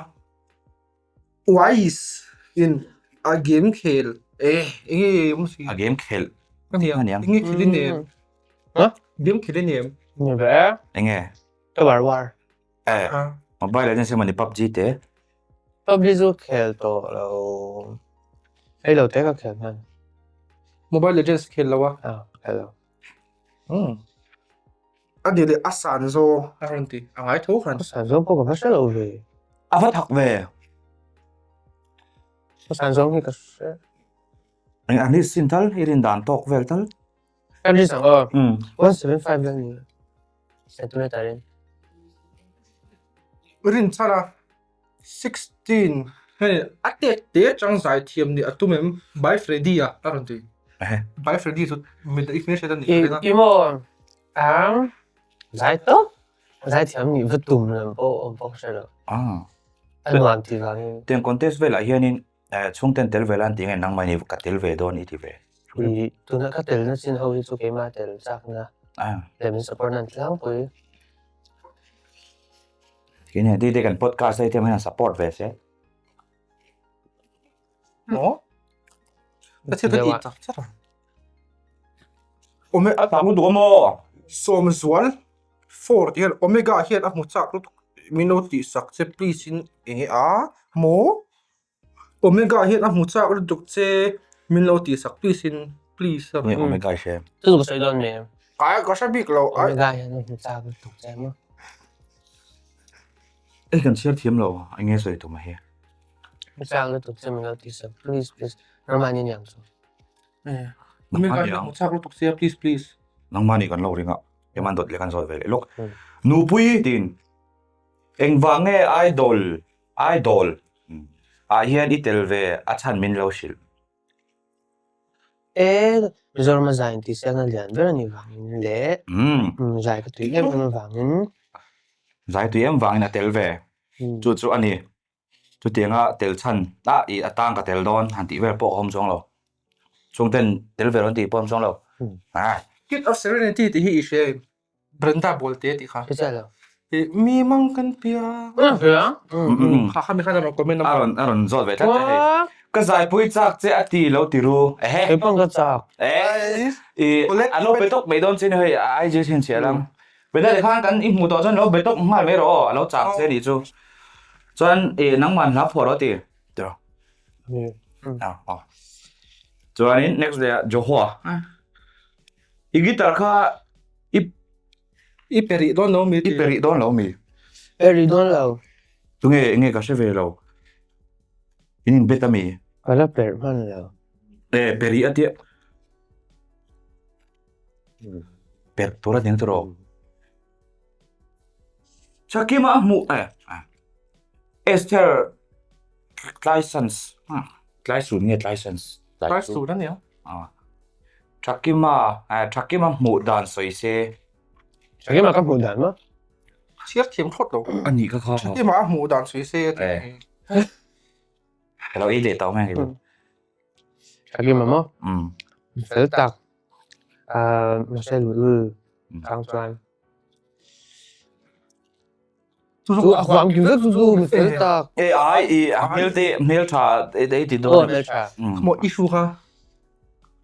Wise in a game khel eh enge awm si? A game khel ania enge khel i nem? Game khel i nem? Ni ve. Enge? Ka war war. Eh mobile legends emaw ni PUBG te? PUBG chu khel tawh lo. Hei lo te ka khel hman. Mobile legends khel lo a? Ah khel lo. A ni leh a san zawng a rawn ti a ngai tho khan. A san zawng pawh ka va hre lo ve. A va thak ve. A san zawng hi ka hre. Eng ang hi sin tal i rin dan tawk vel tal. Kan rin sang aw. 175 vel ni. Centimeter in. Rin chhan a. 16 hei a tet te chang zai thiam nih a tum em by Freddy a a rawn ti by Freddy chu mi i hmel hriat a nih ka ring a. I maw ang zai tawp zai thiam nih va tum lam pawh awm pawh ka hre lo a nuam tih vangin. Tiang contest velah hianin chhungten tel ve la an ti nge nangmah ni ka tel ve dawn i ti ve. I tuna ka telna chin ho hi chu keimah tel chakna leh min support na an tlangpui. Kini ti te kan podcast hei te hian support ve se. Maw? Ka thil ka tih tak char a. Ome a tam lutuk maw? Sawmzual 4 tih hian Omega hian a hmu chak lutuk min lo tih sak che please in enge a maw? Omega hian a hmu chak lutuk che min lo tih sak please in please a. Nge Omega i hre? Chu chu ka sawi dawn nen. Ai ka hre bik lo. Omega hian a hmu chak lutuk che maw? Ei kan chhiar thiam lo eng nge sawi tum a hi. Hmu chak lutuk che min lo tih sak please please nangmah ni aniang chu. Omega hian a hmu chak lutuk che please please. Nangmah nih kan lo ring a keimah dawt leh kan zawt ve leh lawk. Nupui tiin engvang nge idol Idol ah hian i tel ve a chhan min lo hrilh. E, Mizoram a zai inti sialna lian ber a nih vangin leh zai ka tui em em avangin. Zai tui em vangin a tel ve. Chu chu a ni. Chutianga tel chhan ah i atang ka tel dawn han tih vel pawh ka awm chuang lo. Chungten tel ve rawn tih pawh a awm chuang lo. Kid of Serenity tih hi i hria em? Brenda Bolte tih kha. Hriat lo. Mi mang kan pia. Kha kha mi khan a rawn comment a. A rawn a rawn zawt ve tlat a hei. Ka zaipui chak che a ti lo ti ru. Ehe. Kei pawh ka chak. Eh. I a lo be tawk mai dawn che ni hei a IG thin chhiah lang. Brenda te khan kan i hmuh tawh chuan lo be tawk nghal mai rawh aw a lo chak che nih chu. Chuan i nangman hla phuah rawh a ti. Ti rawh. Ah aw. Chuanin next day ah Johua i guitar kha i I pe rih dawn lo mi i pe rih dawn lo mi? Pe rih dawn lo. Tunge enge ka hre ve lo. In in bet a mi? Ka la perh hman lo. E pe rih a tia. Perh tur a ning tawh rawh. Chakima a hmuh eh Esther Tlaisans Tlaisun nge Tlaisans Tlaisun a nia. Chakima Chakima hmuh dan sawi se. Chakima ka hmuh dan maw? Chhiar thiam thlawt lo. A nih ka kha. Chakima a hmuh dan sawi se a ti. Ka lo ei leh tawh mai ang. Chakima maw? Fel tak. Mahse luhlul chang chuan. Chu a huam kim vek chu chu mi fel tak. E ai i a hmel te hmel tha e ti dawn. Aw hmel tha. Maw issue kha.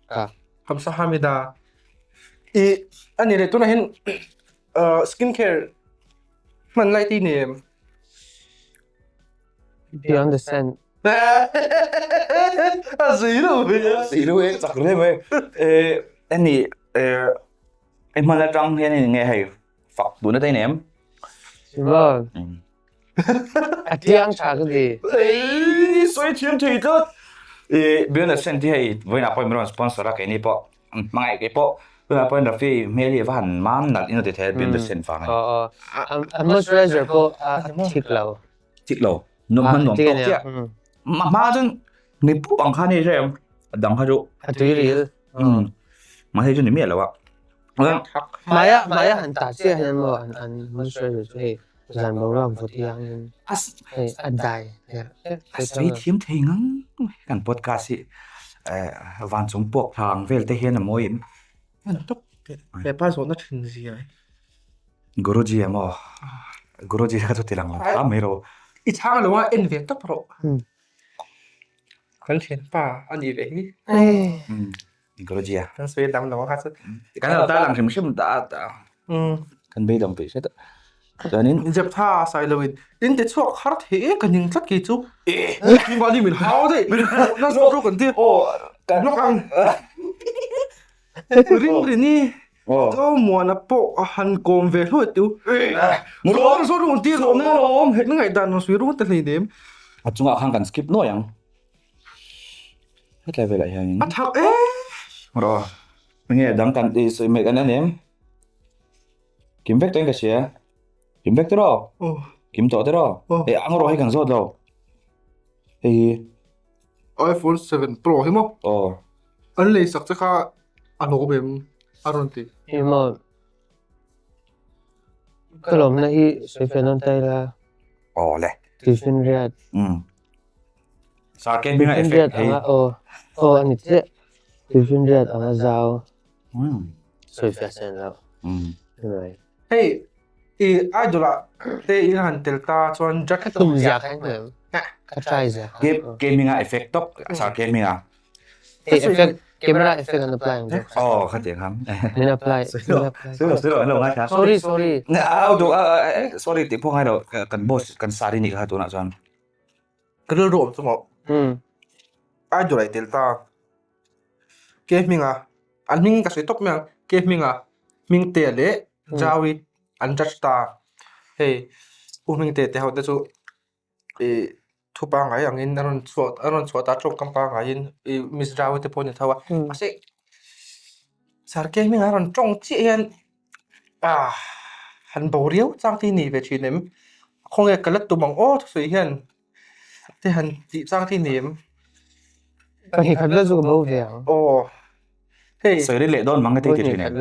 Ka. Hamsa Hamida. I ani le tunah hian skin care hman lai ti ni em? Beyond the sand. A zui lo ve. Zui lo e chak hle mai. E ani e e hman atang hian nge hei fak duhna te nem. Simon. A tiang tha ka ti. Ei sawi thiam thei tlat. E Beyond the Sand hi hei vawiinah pawh min rawn sponsor a keini pawh hmangaih kei pawh tunah pawhin Rafi hmel hi a va han mam nalh in a ti thei a Beyond the Sand vang a ni. Aw aw a moisturizer pawh a thik lo. Thik lo. Nuam hman nuam tawk chiah. A hma chuan mi pup ang kha a ni hre em a dang kha chu. A tui ril. Mahse chu ni miah lo a. Hmaia hmaia han tah chiah hian maw an an moisturizer chu hei zan boruak vawt hiangin hei a dai hlerh hlerh A sawi thiam thei ngang kan podcast hi van chung puak thla ang vel te hian a mawi em. Hman tawp teh hepa zawhna thin zia hi. Guruji a maw? Guruji kha chu ti lang lo hram mai rawh. I chhang lo a en ve tawp rawh. Kan thianpa a nih ve hi. Guruji a. Kan sawi dang lo a kha chu. Kan lo tar lang hrim hrim ta a. Kan beidawng peih hret a. Chuanin. Jeptha sai loin in ti chhuak har thei e ka ning tlat kei chu. Keimahni min hau daih. Na zawk rawh kan ti. Lawk ang. Ring rini Zo muana pawh a han kawm ve hluai tu. Zawk zawk rawh kan ti zawk na lawm. Na ngaihdan rawn sawi ru ta hleinem. A chungah khan kan skip nuai ang. Hetlai velah hianin. A thak e. Rawh. Nge dang kan i sawi mek an em? Kim vek tawhin ka hria. Kim vek tawh rawh. Kim tawh tawh rawh. E ang rawh hi kan zawt lo. Hei hi. iPhone 7 Pro hi maw? Aw. An lei sak che kha a lawm em? A rawn ti. Hi maw. Ka lawmna hi sawi fel nawn ta ila. Aw le. Tuifinriat. Um. Sarken hminga effect hei. Aw aw a ni chiah. Tuifinriat anga zau. Sawi fiah sen lo. Hei i idol ah te i han tel ta chuan judge Ka tum zia kha engmah ka try zia kha. Ke hminga effect tawp Sarken hminga. Hei effect camera effect an apply ang bawk. Aw kha tiang khan. Min apply. Min apply. Silo silo an lo ngai thla. Sorry sorry. Au duh sorry tih pawh ngai lo kan boss kan sari nih kha tunah chuan. Ka rilru awm chu maw. Idol ah i tel ta. Ke hminga an hming ka sawi tawp mai ang ke hminga Hmingtea leh Jaui an judge ta hei u Hmingtea te ho te chu ih thu pangngai angin a rawn chhuah a rawn chhuah ta tawngkam pangngaiin ih Miss Jaui te pawh a ni tho a mahse Sir ke hminga a rawn tawng chiah hian ah han bo riau chang te hi ni ve thin em khawnge ka la tum ang aw thusawi hian. Te han tih chang thi ni em? Ka hnih khat vel chu ka bo ve ang. Aw. Hei. Sawi ril leh dawn mang ka ti ti thin em?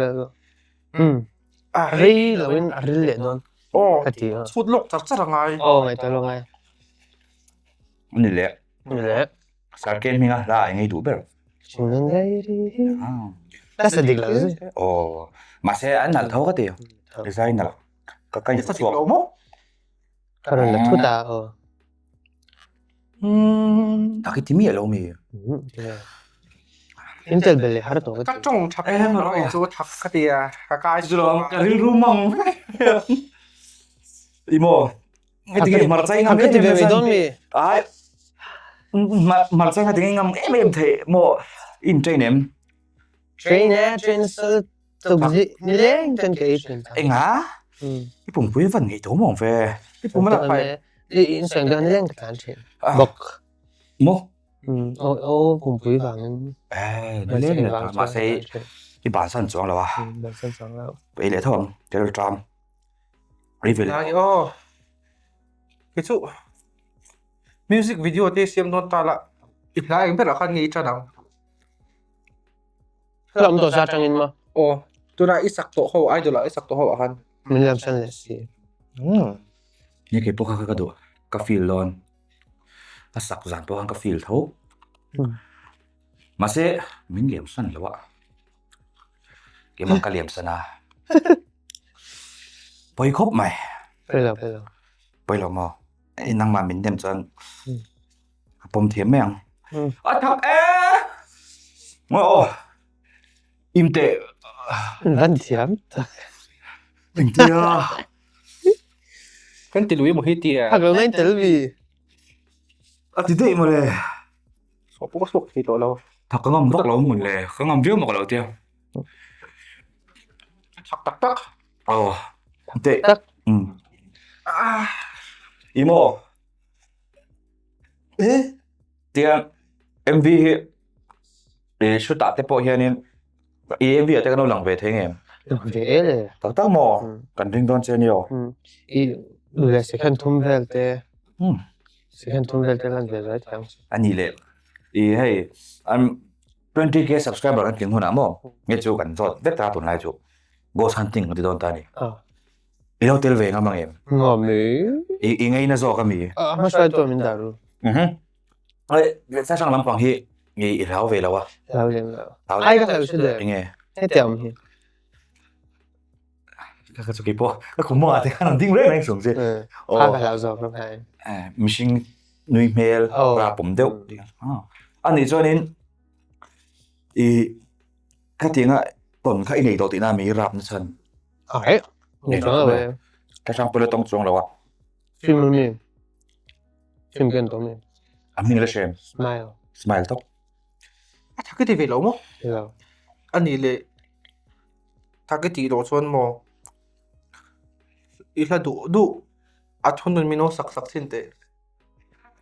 Um. Rei lo in a ril leh dawn. Aw. Ka ti a. Chhut lawk char char a ngai. Aw ngaihtuah lawk ngai. Ani leh. Ani leh. Sarken hminga hla a engei duh ber. Thinlung dairi hi. Nasa dik lo zui. Aw. Mahse an nalh tho ka ti. Design nalh. Ka ka in chhuak. Ka rawn la thut a aw. Tak i ti miah lo mi. In tel bel leh har tawh ka ti. Ka tawng thak em erawh chu thak ka ti a, ka kai chu lo ka rilru mang vek. I maw nge hmarcha i ngam em em mai dawn mi. Ai hmarcha kha tinge ngam em em theih maw. In train em? Train e, train sal tuk zi nileng chuan ka ei thin. Enga? I pumpui van ngei tho mawng ve. I pum a phai. I in sawi ang nileng ka tlan thin. Bawk. Maw? Aw aw pumpui vangin. Eh, nileng ka tlan mahse i bansan chuang lo a. Bansan chuang lo. Ei leh tho ang, tel tram. Ei ve leh. Aw. Kei chu music video te siam dawn ta la i hla eng berah khan nge i tan ang. Hla awm tawh sa atangin maw? Aw, tunah i sak tawh ho idol ah i sak tawh ho ah khan. Min lam san leh si. Nia kei pawh kha ka duh, ka feel dawn. A sak zan pawh khan ka feel tho. Mahse min liam san lo a. Keimah ka liam san a. Pawi khawp mai. Pawi lo, pawi lo. Pawi lo maw? Ei nangmah min dem chuan ka pawm thiam mai ang. A thak e! Ngaw aw. Imte. Van thiam tak. Engtia. Kan ti lui emaw hi tia. Thak lo nain tel vi. A ti daih mawle. Suah pawh ka suak thei tawh lo. Thak ka ngam vak lo hmun le. Ka ngam viau maw ka lo tia. Thak tak tak. Aw. Teh. Tak. I maw? Eh? Tia MV hi i shoot ah te pawh hianin i MV ah te kan lo lang ve thei ngem? Lang ve e le. Tak tak maw? Kan ring dawn che nia aw. I le second thum vel te. Second thum vel te lan ve zai thiang. Ani le. I hei an 20k subscriber kan tling hunah maw nge chu kan zawt vek ta tunlai chu ghost hunting kan ti dawn ta a ni. I lo tel ve ngam ang em? Ngam e. I ngeina zawk a mi? A hmasa chuan min dah ru. Ai thla hrang lampang hi i hlau ve lo a? Hlau lem lo. Ai ka hlau si le. Enge? Hetiang awm hi. Ka chu keipawh ka khum mawngah te khan an ding reng reng chung che. A ka hlau zawk ram hai. Mihring nui hmel rapawm deuh. Anih chuanin i khatianga tawn kha i nei tawh tihna mi rap na chhan. Ai, nei chuang lo e. Ka hrang pawh la tawng chuang lo a. Film mi. Film ken tawh mi. A hming la hrem. Smile. Smile tawp. A tha ka ti ve lo maw? Lo. Anih leh tha ka tih loh chuan maw i hla duh duh a thunun min lo sak sak thin teh.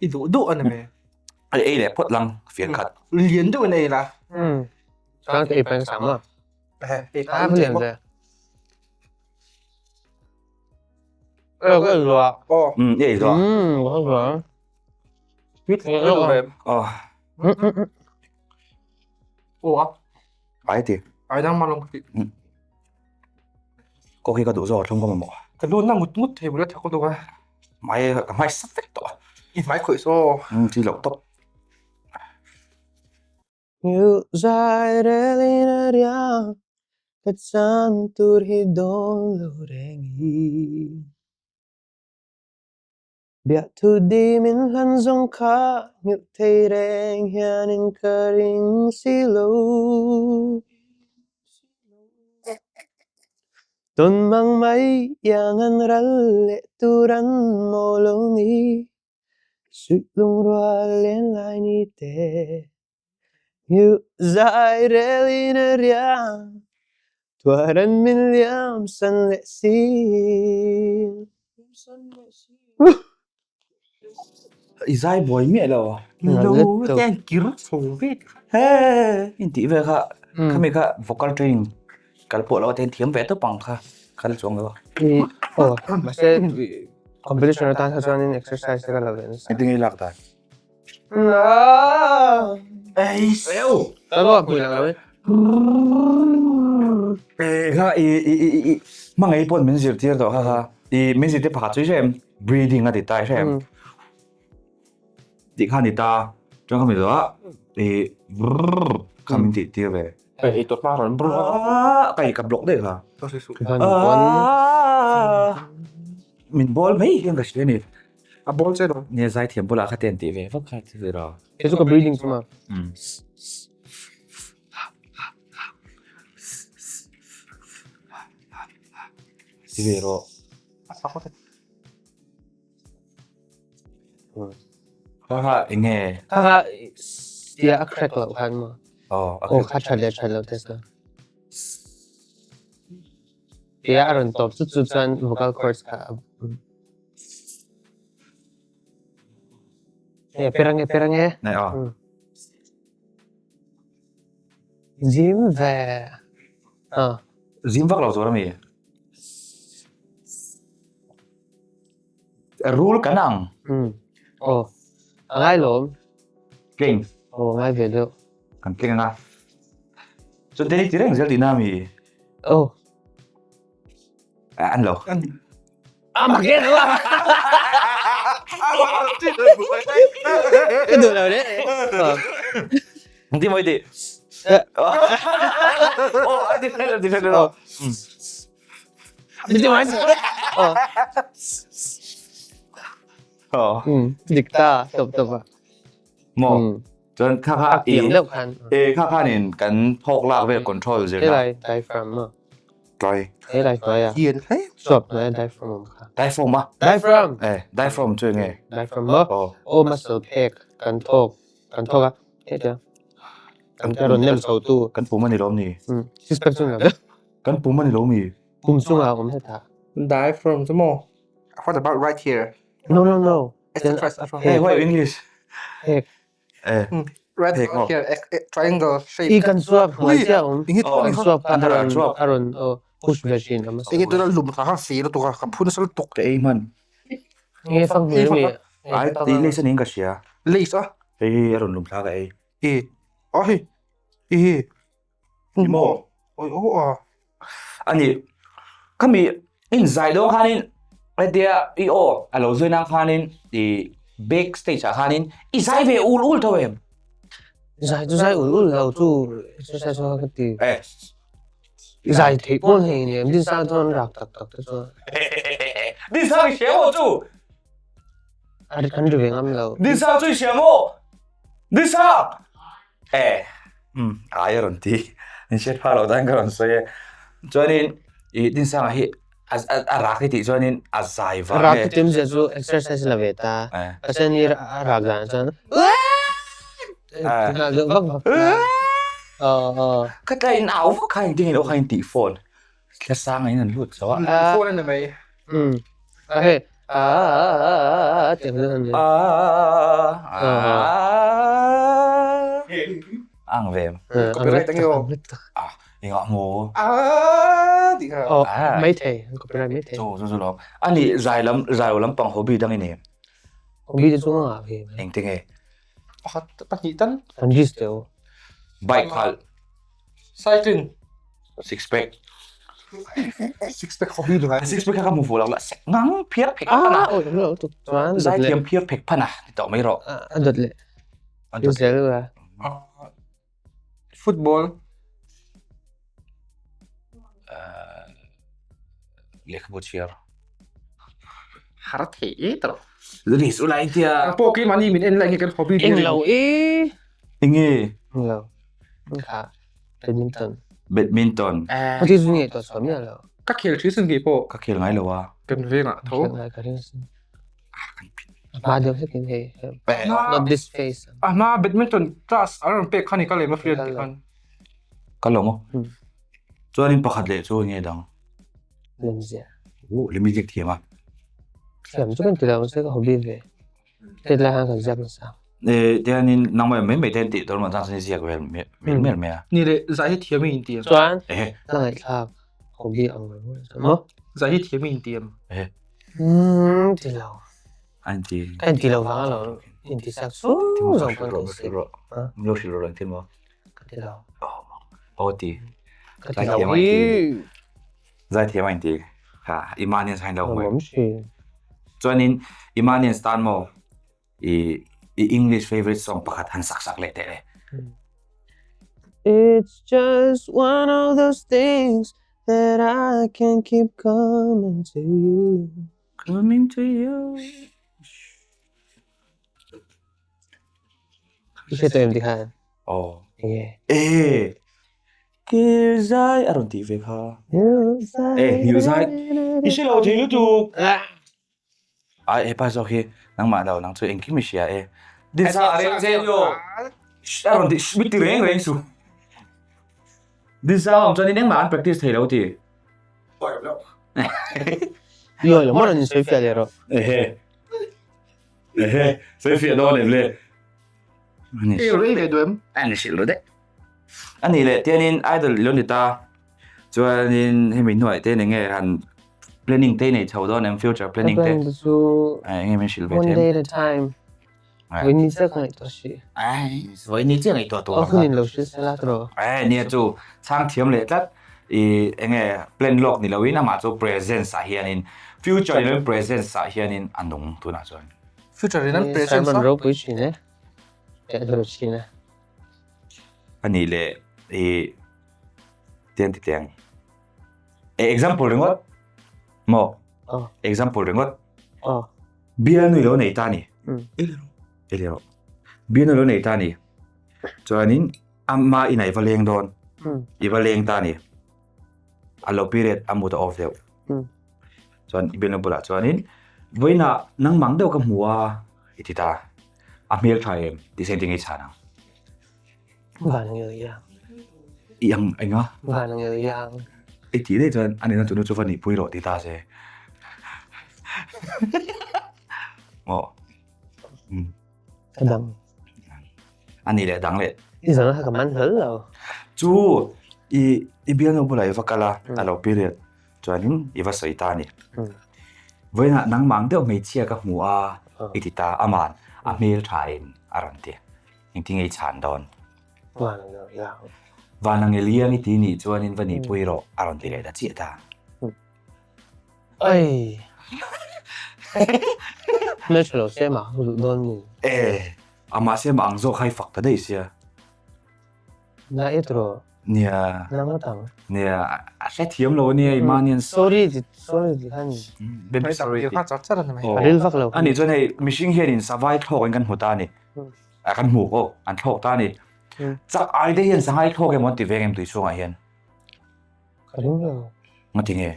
I duh duh a ni mai. Ei ei leh phawt lang fian khat. Lian deuh in ei la. Chuan ka ei peng sam a. Ei A lian ve. Ei ka ei lua. Aw. Ei lua. Ka lua. Aw. Aw a. Ai ti. Ai dang ma long ti. Ko khi ka duh zawk a thlum ka mamawh. Ka lu na ngut ngut thei bula thak lutuk a. Hmai ka hmai sat vek tawh a. I hmai khawih saw. Chi loh tawp. Zai relin a riang ka chan tur hi dawn lo reng hi. Biahthu di min hlan zawng kha nghilh thei reng hianin ka ring si lo. Tawn mang mai iang an ral leh tur an maw lo ni, suih lungrual len lai ni te. Nghilh zai relin a riang, tuar an min liam san leh si. I zai buai miah lo. Lo te an kir chho vek. He in tih vel kha khami kha vocal training kal pawh lo a ten thiam ve tawp ang kha kal chuang lo. Aw mahse competition atan kha chuanin exercise te ka la ve nasa. Engtin nge i lak dan? Kha i i i i hmangaih pawn min zirtir tawh kha kha i min zirtir pakhat chu i hre em breathing a ti ta i hre em tih kha a ni ta chuan kha mi zawh a i brrrr kha min tih tir ve ei tawh hma rawn brrrr ka i ka block daih kha min bawl mai hian ka hria a ni. A bawl che lo. Nia zaithiam bulah kha te an tih ve vak kha ti ve ro. Kei chu ka breathing chu ma. Ti ve ro. A sak te. Kha kha enge. Kha kha tia a crack loh khan maw. Aw, Aw kha that leh that loh test na. Tia a rawn tawp chu chu chuan vocal cords kha a E per ange per ange. Nei aw. Zim ve. Ah. Zim vak lo tur ami. Rul kan ang. Aw. A ngai lawm. Keng. Aw a ngai ve deuh. Kan keng anga. Chuan te hi ti reng zel tihna ami? Aw. An lo. A mak em a. Ka duh lo le. Ti mawi ti. Aw a ti fel ti fel lo. Ti mai. Aw. Aw. Dik ta tawp tawp a. Maw. Chuan kha kha i tiang deuh khan. E kha khanin kan thawk lak vel control zirna. Helai diaphragm maw? Tlai. Helai hnuaia. Hian hle. Chuap hnuaia diaphragm awm kha. Diaphragm a? Diaphragm! E diaphragm chu enge? Diaphragm maw? Aw. Aw muscle phek kan thawk kan thawk a hetia kan rawn nem chho tu. Kan pum a ni lawm ni? Six pack chu ni lo deuh. Kan pum a ni lo mi? Pum chungah awm hetah. Diaphragm chu maw? What about right here? No no no. Hey, why English? Hek. Eh. Right here, triangle shape. I kan chuap hnuai chiah awm. Ingi Oh, Kan chuap kha a rawn chuap. a rawn aw push ve thin a Ingi tuna lum kha kha feel lutuk a, ka phu nasa lutuk. Ka ei hman. Nge fang hmel mi. Ai, ti lace a niin ka hria. Lace a? Hei hi a rawn lum thla ka ei. I. A hei. I hi. Ni maw? Oi aw a. Ani, khami in zai dawn khanin hetia i aw a lo zui nan khanin i back stage ah khanin i zai ve ul ul tho em? Zai chu zai ul ul lo chu exercise ho ka ti. Eh. Zai theih pawn hei ni em din sang chuan rak tak tak te chuan. Din sang i hria maw chu? A kan ri ve ngam lo. Din sang chu i hria maw? Din sang! Eh, umm, ai a rawn ti. Min hriat phak loh dan ka rawn sawi e. Chuanin i Dinsanga hi a rak hi tih chuanin a zai vang nge. Rak hi tumzia chu exercise la ve ta. Pasien hi a rak dan chuan ti nghal deuh vak vak ta. Aw aw. Ka tlai in au vak kha engtin nge lo kha in tih phone. Thla sang in an lut zo a. Phone a ni mai. Umm, a hei Aaaa tih ang deuh a ni. Aaaa Ang ve. Copyright ang io. Ah, engah maw? Aaaa tih kha. Aw, maithei, an copyright maithei. Chu chu chu lawm. Ani zai lam, zai lampang hobby dang i nei em? Hobby te chu ka ngah ve mai. Engte nge? Pakhat, pahnih tal. An risk deuh. Bike khalh. Cycling. Six pack. Six pack hobby lu ngai. Six pack kha ka hmu fuh lo la sek ngang phiar phek phan a. Ah, oi lo tuk chuan. Zaithiam phiar phek phan a ti tawh mai rawh. A dawt leh. A dawt zel la. Football. Lehkhabu chhiar. Har thei e tawh. Risk ulai tia. Ang pawh keimahni min en lai nge kan hobby. Eng lo e. Enge? Eng lo. Kha badminton. Badminton. Ka ti zu nge tawh chhuah miah lo. Ka khel thin sin kei pawh. Ka khel ngai lo a. Kan vengah tho. Ka khel ngai ka ring sin. A hma deuh hlek in hei. Not this face. A hma badminton class an rawn pek kha ni ka lem a free an tih khan. Ka lo maw? Chuanin pakhat leh chu nge dang? Lemzia. Oh, lem i ziak thiam a. Thiam chu kan ti lo mahse ka hobby ve. Tet lai khan kan ziak nasa. Eh, tianin nangmah mai mai te an tih dawn mah chuan chuan i ziak vel mel mel mai a. Ni leh, zai hi thiam i inti em? Chuan, Eh. la ngaihthlak hobby ang mai mai chuan maw? Zai hi thiam i inti em? Eh. Umm, ti lo. A inti. Ka inti lo vang alawm, inti sak chung zawng pawn kan si. Lo hrilh rawh engtin maw? Ka ti lo. Aw ti. Ka ti lo hi. Zaithiam a inti. Ha, Imanians hain lo hmui. Awm thin. Chuanin Imanians tan maw i i English favorite song pakhat han sak sak leh teh le. It's just one of those things that I can't keep coming to you. Coming to you. I hre tawh em ti khan? Aw. Enge? E! Kir zai a rawn tih ve kha. E, hniu zai. I hre lo thei lutuk. Ai, hepa zawk hi nangmah lo, nang chu engkim i hria e. Dinsa a reng zel yo. A rawn tih, mi ti reng reng su. Dinsanga awm chuan in engmah an practice thei lo ti. I awi lo maw rawn insawi fiah leh rawh. Ehe. Ehe, sawi fiah dawn em le? I rei ve duh em? A ni hrilh ru daih. A nih leh tianin idol i lo ni ta. Chuanin hemi hnuaiah te eng nge han planning te i nei chho dawn em future planning te? Ka plan te chu Eng nge min hrilh ve one them? day at a time. Vawi ni chiah ka ngaihtuah hrih. Ai, vawi ni chiah ngaihtuah tur ang. Hun in lo hrilh sela tawh. Ai, nia chu chhang thiam leh tlat i eng nge plan lawk ni loin amah chu presence ah hianin future ni loin presence ah hianin a nung tunah chuan. Future in an presence a. Sermon ropui thin e. Teh hlur thin e. A nih leh i tiang ti teng. E example ringawt maw? Example ringawt. Bialnu i lo nei ta ni. I leh rawh. Bialnu i lo nei ta ni. Chuanin ama inah i va leng dawn. I va leng ta ni. A lo period a mut a off deuh. Chuan i bialnu bulah chuanin vawiinah nangmang deuh ka hmu a i ti ta. A hmel tha em tih se engtin nge i chhan ang? Van ngel iang. I ang eng a? Van ngel iang. I tih daih chuan a nihna tunu chu va nihpui rawh ti ta se. Maw? Ka dang. A nih leh dang leh. I zang kha ka man hlawl lo. Chu i i bialnu bulah i va kal a, a lo period chuanin i va sawi ta a ni. Vawiinah nangmah ang deuh hmeichhia ka hmu a i ti ta, aman a hmel tha in a rawn ti. Engtin nge i chhan dawn? Van ang Eliang i ti nih chuanin va nihpui rawh a rawn ti leh ta chiah ta. Ai! Hmeltha lo se mah ka duh dawn mi. E, amah se mah ang zawk kha i fak ta daih sia. Na e tawh. Nia. Nang ngawt ang. Nia, a hrethiam lo ania i mahnian. Sorry ti, sorry ti khan. Baby sorry ti. Kha char char a ni mai. A ril vak lo. A nih chuan hei mihring hianin savai thlawk in kan hmu ta a ni. A kan hmu aw, an thlawk ta a ni. Chak ai te hian sangai thlawk emaw an ti veng em tui chhungah hian? Ka ring lo. Ngati nge?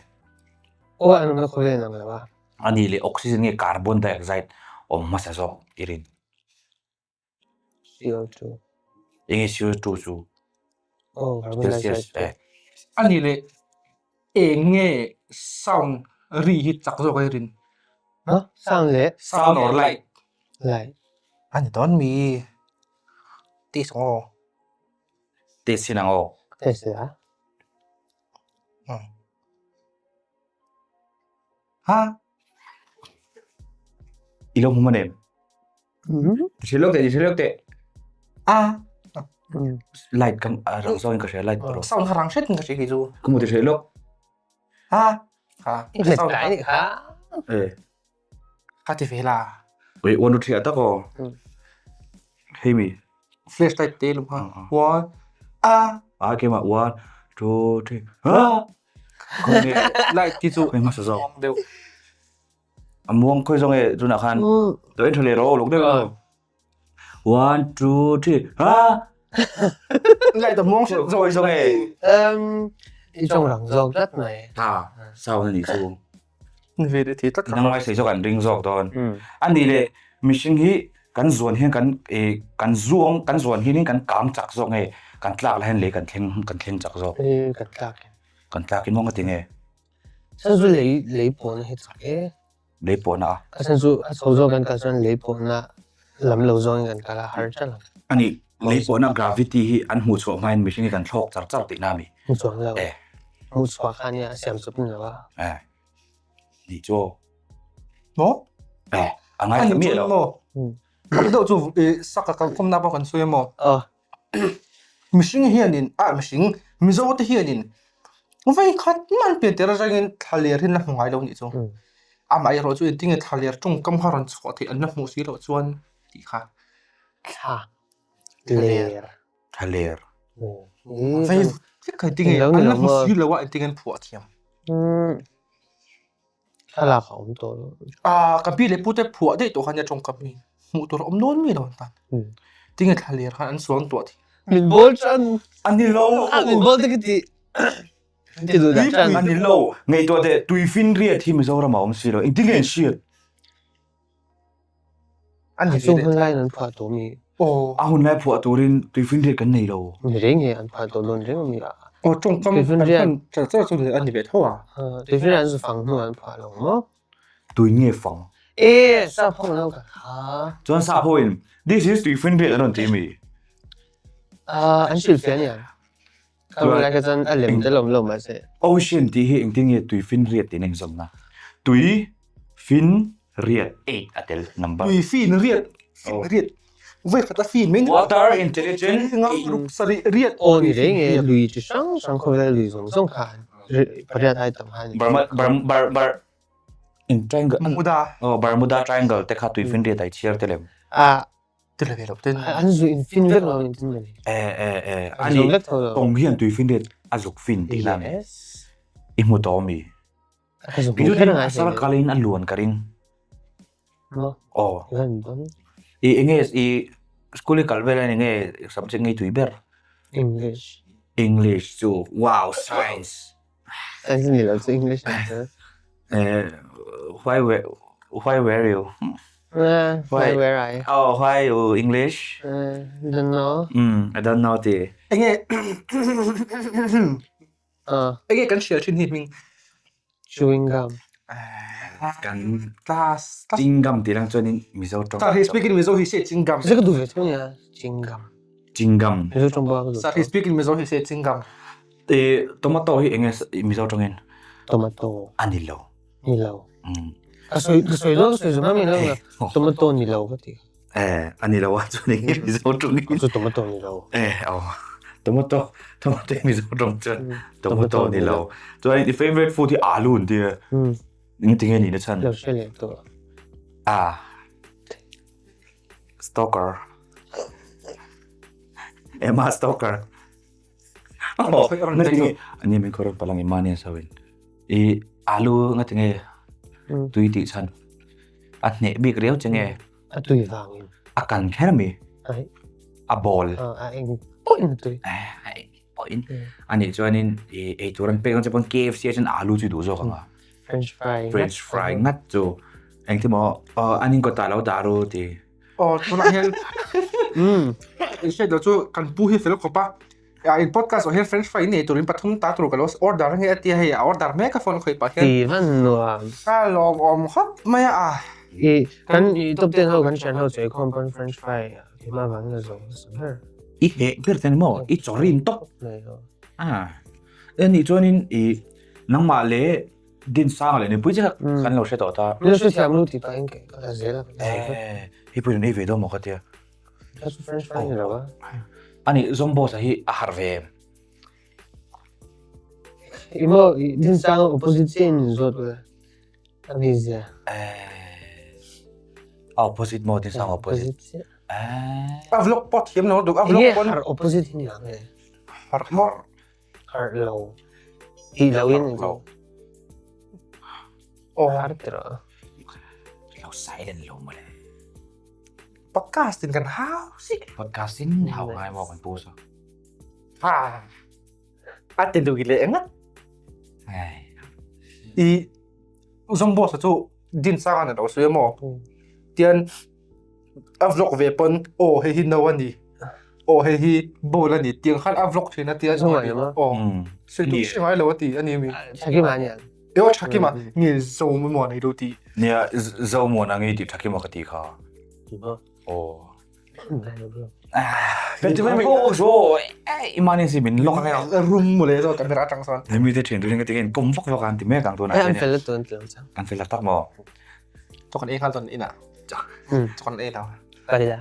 Aw an awmna khawvel ang lo a. A nih leh oxygen nge carbon dioxide awm hmasa zawk i rin? CO2. Enge CO2 chu? Oh, carbon dioxide. Eh. A nih leh eng nge sound ri hi chak zawk a i rin? Huh? Sound leh? Sound or light? Light. A ni dawn mi? Test ang aw. Test hin ang aw. Test la. Ha? I lo hmu man em? Hrilh lawk teh, hrilh lawk teh. A. Light kan rang zawng in ka hria light rawh. Sound kha rang hret in ka hria kei chu. Ka hmu ti hrilh lawk. Ha. Ha. Sound kha. Kha. Eh. Kha ti ve la. Ui, one two three ah tak aw. Hei mi. Flashlight te lung kha. One. A. A ke ma one two three. Ha. Light ti chu. Hei hmasa zawk. Deuh. A muang khawi zawng e tunah khan to en tha leh rawh uluk deuh a. One, two, three, ha! Light a muang hret khawi zawng e. Um, i tawng rang zawk tlat mai. Ha, sound a nih chu. Ni ve leh thei tlat ka. Nangmah sawi zawk an ring zawk dawn. A nih leh mihring hi kan zuan hian kan eh kan zuang kan zuan hianin kan kang chak zawk nge kan tlak lah hian lei kan thleng kan thleng chak zawk. Kan tlak in. Kan tlak in maw nga ti nge? Chan chu lei lei pawhna hi chak e. Lei pawhna a? A chan chu a chho zawk kan kal chuan lei pawhna lam lo zawngin kan kal a, har teuh ang. A nih, lei pawhna gravity hi an hmuh chhuah hmain mihring hi kan thlawk char char tihna a mi? Hmuh chhuah ang lo. Eh. Hmuh chhuah kha nia a siam chawp ni lo a. Eh. Nih chu aw. Maw? Eh, a ngaithla miah lo. Maw? Deuh chu saka kalkhawmna pawh kan sawi a maw? Aw. Mihring hianin ah mihring Mizo te hianin vei khat man pian tir atangin thla ler hi an la hmu ngai lo nih chu. Amaherawh chu engtin nge thla ler tawngkam kha rawn chhuah theih an la hmuh si loh chuan tih kha. Thla ler. Thla ler. Vei vek kha engtin nge an la hmu si lo a engtin nge an phuah thiam. Thlalak a awm tawh lo. Ah, ka pi leh pu te phuah daih tawh kha nia tawngkam hi. Hmuh tur a awm dawn mi lo an tan. Tinge thla ler khan an suang tuah thei. Min bawl tan. A ni lo. A min bawl te ka ti. Ti duh dah tan. A ni lo. Ngaihtuah teh tuifinriat hi Mizoram a awm si lo. Engtin nge an hriat? A ni Chu hun laiin an phuah tawh mi? Aw. A hun lai phuah turin tuifinriat kan nei lo. Ni reng e, an phuah tawh dawn reng a mi a. Aw tawngkam kan hman char char chu a ni ve tho a. Tuifinriat an zu fang hnu an phah lo maw? Tui nge fang? E, sap ho lo ka kha. Chuan sap ho in this is tuifinriat an rawn ti mi? An hrilh fiah aniang. Ka lai kha chuan a lem te lawm lo mahse. Ocean tih hi engtin nge tuifinriat tiin a inzawmna? Tui fin riat eight a tel number. Tui fin riat fin riat Voi khat a fin mai. Water intelligent ruk sarih riat. Aw ni reng e lui chi hrang hrang khawvel lui zawng zawng kha pariat ai tam kha ni. Bar bar bar in triangle Bermuda. Oh Bermuda triangle te kha tui fin riat ai chhiar te lem. A Te le ve lo ten. An zu in fin vek lo in tin mani. E e e ani tawng hian tui fin riat a zuk fin tih na ni. I hmu tawh mi. Kei chu tin a sar kalin a luan ka ring. Aw. I enge i school i kal vel a enge subject nge i tui ber? English. English chu wow science. Science ni lo chu English ang chu. Eh why were why were you? Why were I? Oh why you English? Don't know. I don't know ti. Enge Enge kan hrial thin hi hming? Chewing gum. Kan class chewing gum tih lang chuanin Mizo tawng. Sir he speak in Mizo he say chewing gum. Zaka duh ve thung nia chewing gum. Chewing gum. Mizo tawng pawh a ka duh. Sir he speak in Mizo he say chewing gum. Eh tomato hi enge Mizo tawngin? Tomato. A ni lo. Ni lo. Ka sawi ka sawi dawn ka sawi zawm em em tomato ni lo ka ti. Eh a ni lo a chuan enge Mizo tawngin? Chu tomato ni lo. Eh aw tomato tomato hi Mizo tawng chuan tomato ni lo. Chuan i favourite food hi alu an ti a. Engtin nge nihna chhan? Lo hre leh tawh. Ah stalker Emma stalker. Ani min khawr palang i mani sawin. I alu nga tinge tui tih chhan. A hneh bik riau che nge. A tui vangin. A kan kher mi. A ball. A eng pawhin a tui. A eng pawhin. Ani chuanin i ei tur an pek ang che pawn KFC ah chuan alu chu i duh zawk ang a. French fry. French fry ngat chu. Engti maw an inkawtah lo dah ru ti. Aw tunah hian in hriat loh chu kan pu hi fel khawp a, in podcast ah hian french fry in ei turin pathum ta tur ka lo order a nge a tia hei a order mek a phone khawih pah hian. Ti van nuam. Ka lawmawm khawp mai a. I kan i top ten ho kan thian ho chu eikhawm pawn french fry hma vangin a zawng nasa ber. I heh ber te ni maw? I chawrin tawp. A nih chuanin i nangmah leh Din sang leh nupui che kha kan lo hre tawh ta. Min lo hre thiam lu tih pahin ka la zel a. Eh, hei pawh in ei ve dawn maw ka tia. Ka chu French fry ni lo a. Ani Zomboss a hi a harh ve em? I maw din sang opposite chiah in min zawt ula. A mi zia. Eh, a opposite maw din sang opposite. Opposite chiah. Eh. A vlog pawh thiam lo duk a vlog Enge pawn. harh opposite hi ni ang e. Harh maw. Harh lo. Tih lo in ni lo. Aw. Har ti rawh. Lo silent lo mawle. Podcast in kan hau si. Podcast in hau ngai maw kan post a. Ha. A ti lui leh ngat. Ai. I Zomboss chu din sang an lo sawi maw. Tian a vlog ve pawn aw hei hi no a ni aw hei hi bowl a ni tiang khan a vlog thin a tia aw sawi duh hre ngai lo a ti a ni mi Thakima a nia aw Thakima nge zo maw nei lo ti nia zo maw na nge ti Thakima ka ti kha aw rum mawle zawk camera atang sawn hemi te thian turin ka ti hian kawm vak vak a an ti mek ang tunah an fel lutuk an ti lo chang an fel tak tak maw Chaw kan ei nghal dawn inah. Chaw kan ei lo. Kal ila.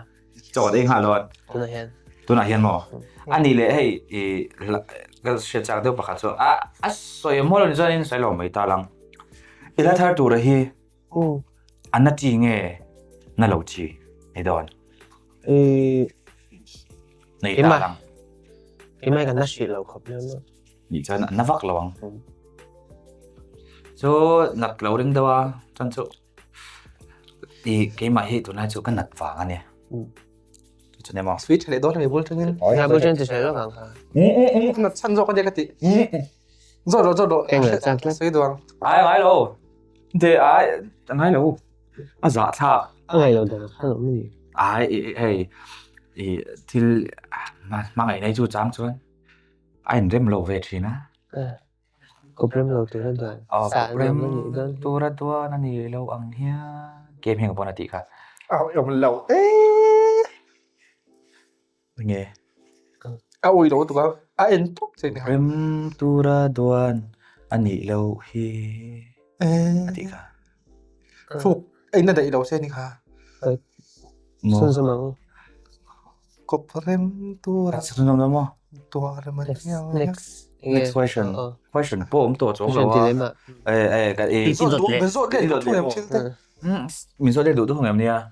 Chaw kan ei nghal dawn. Tunah hian. Tunah hian maw? A nih leh hei i ka hriat chak deuh pakhat chu a a sawi maw lo ni chuanin sawi lo mai ta lang. I la thar tura hi a na chi nge na lo chi ni dawn? Nei ta lang. Keimah kan na hrih lo khawp leh maw? Nih chuan a na vak lo ang. Chu nat lo ring deuh a, chuan chu i keimah hi tunlai chu ka nat vang a nia. Chu chu nia maw? Sweet tha leh dawn a mi bul tangin. Nga bul tangin ti hre lawk ang kha. Nat chhan zawk a nia ka ti. Zawh rawh zawh rawh. Eng leh chak tlat. Sawi duh ang. Ai ngai lo. De ai a ngai lo. A zah thlak. A ngai lo dan khan awm a ni. Ai hei i thil hmangaih nei chu chang chuan. A inrem lo ve thin a. Kawp rem lo tura duan. Kawp rem tura duan a ni lo ang hian. Game hian ka pawn a tih kha. A awm lo e. Nge. A awi lo tuk a, a en tawp che ni. Rem tura duan a nih loh hi a tih kha. Fuk a in a daih lo che ni kha. Chhunzawm ang. Kawp rem tura. Chhunzawm dawn maw? Tuar rem a ni ang. Next. Next question. Question pawh awm tawh chuang lo a. Min zawt leh. Min zawt leh duh thung em thil te. Min zawt leh duh thung em nia.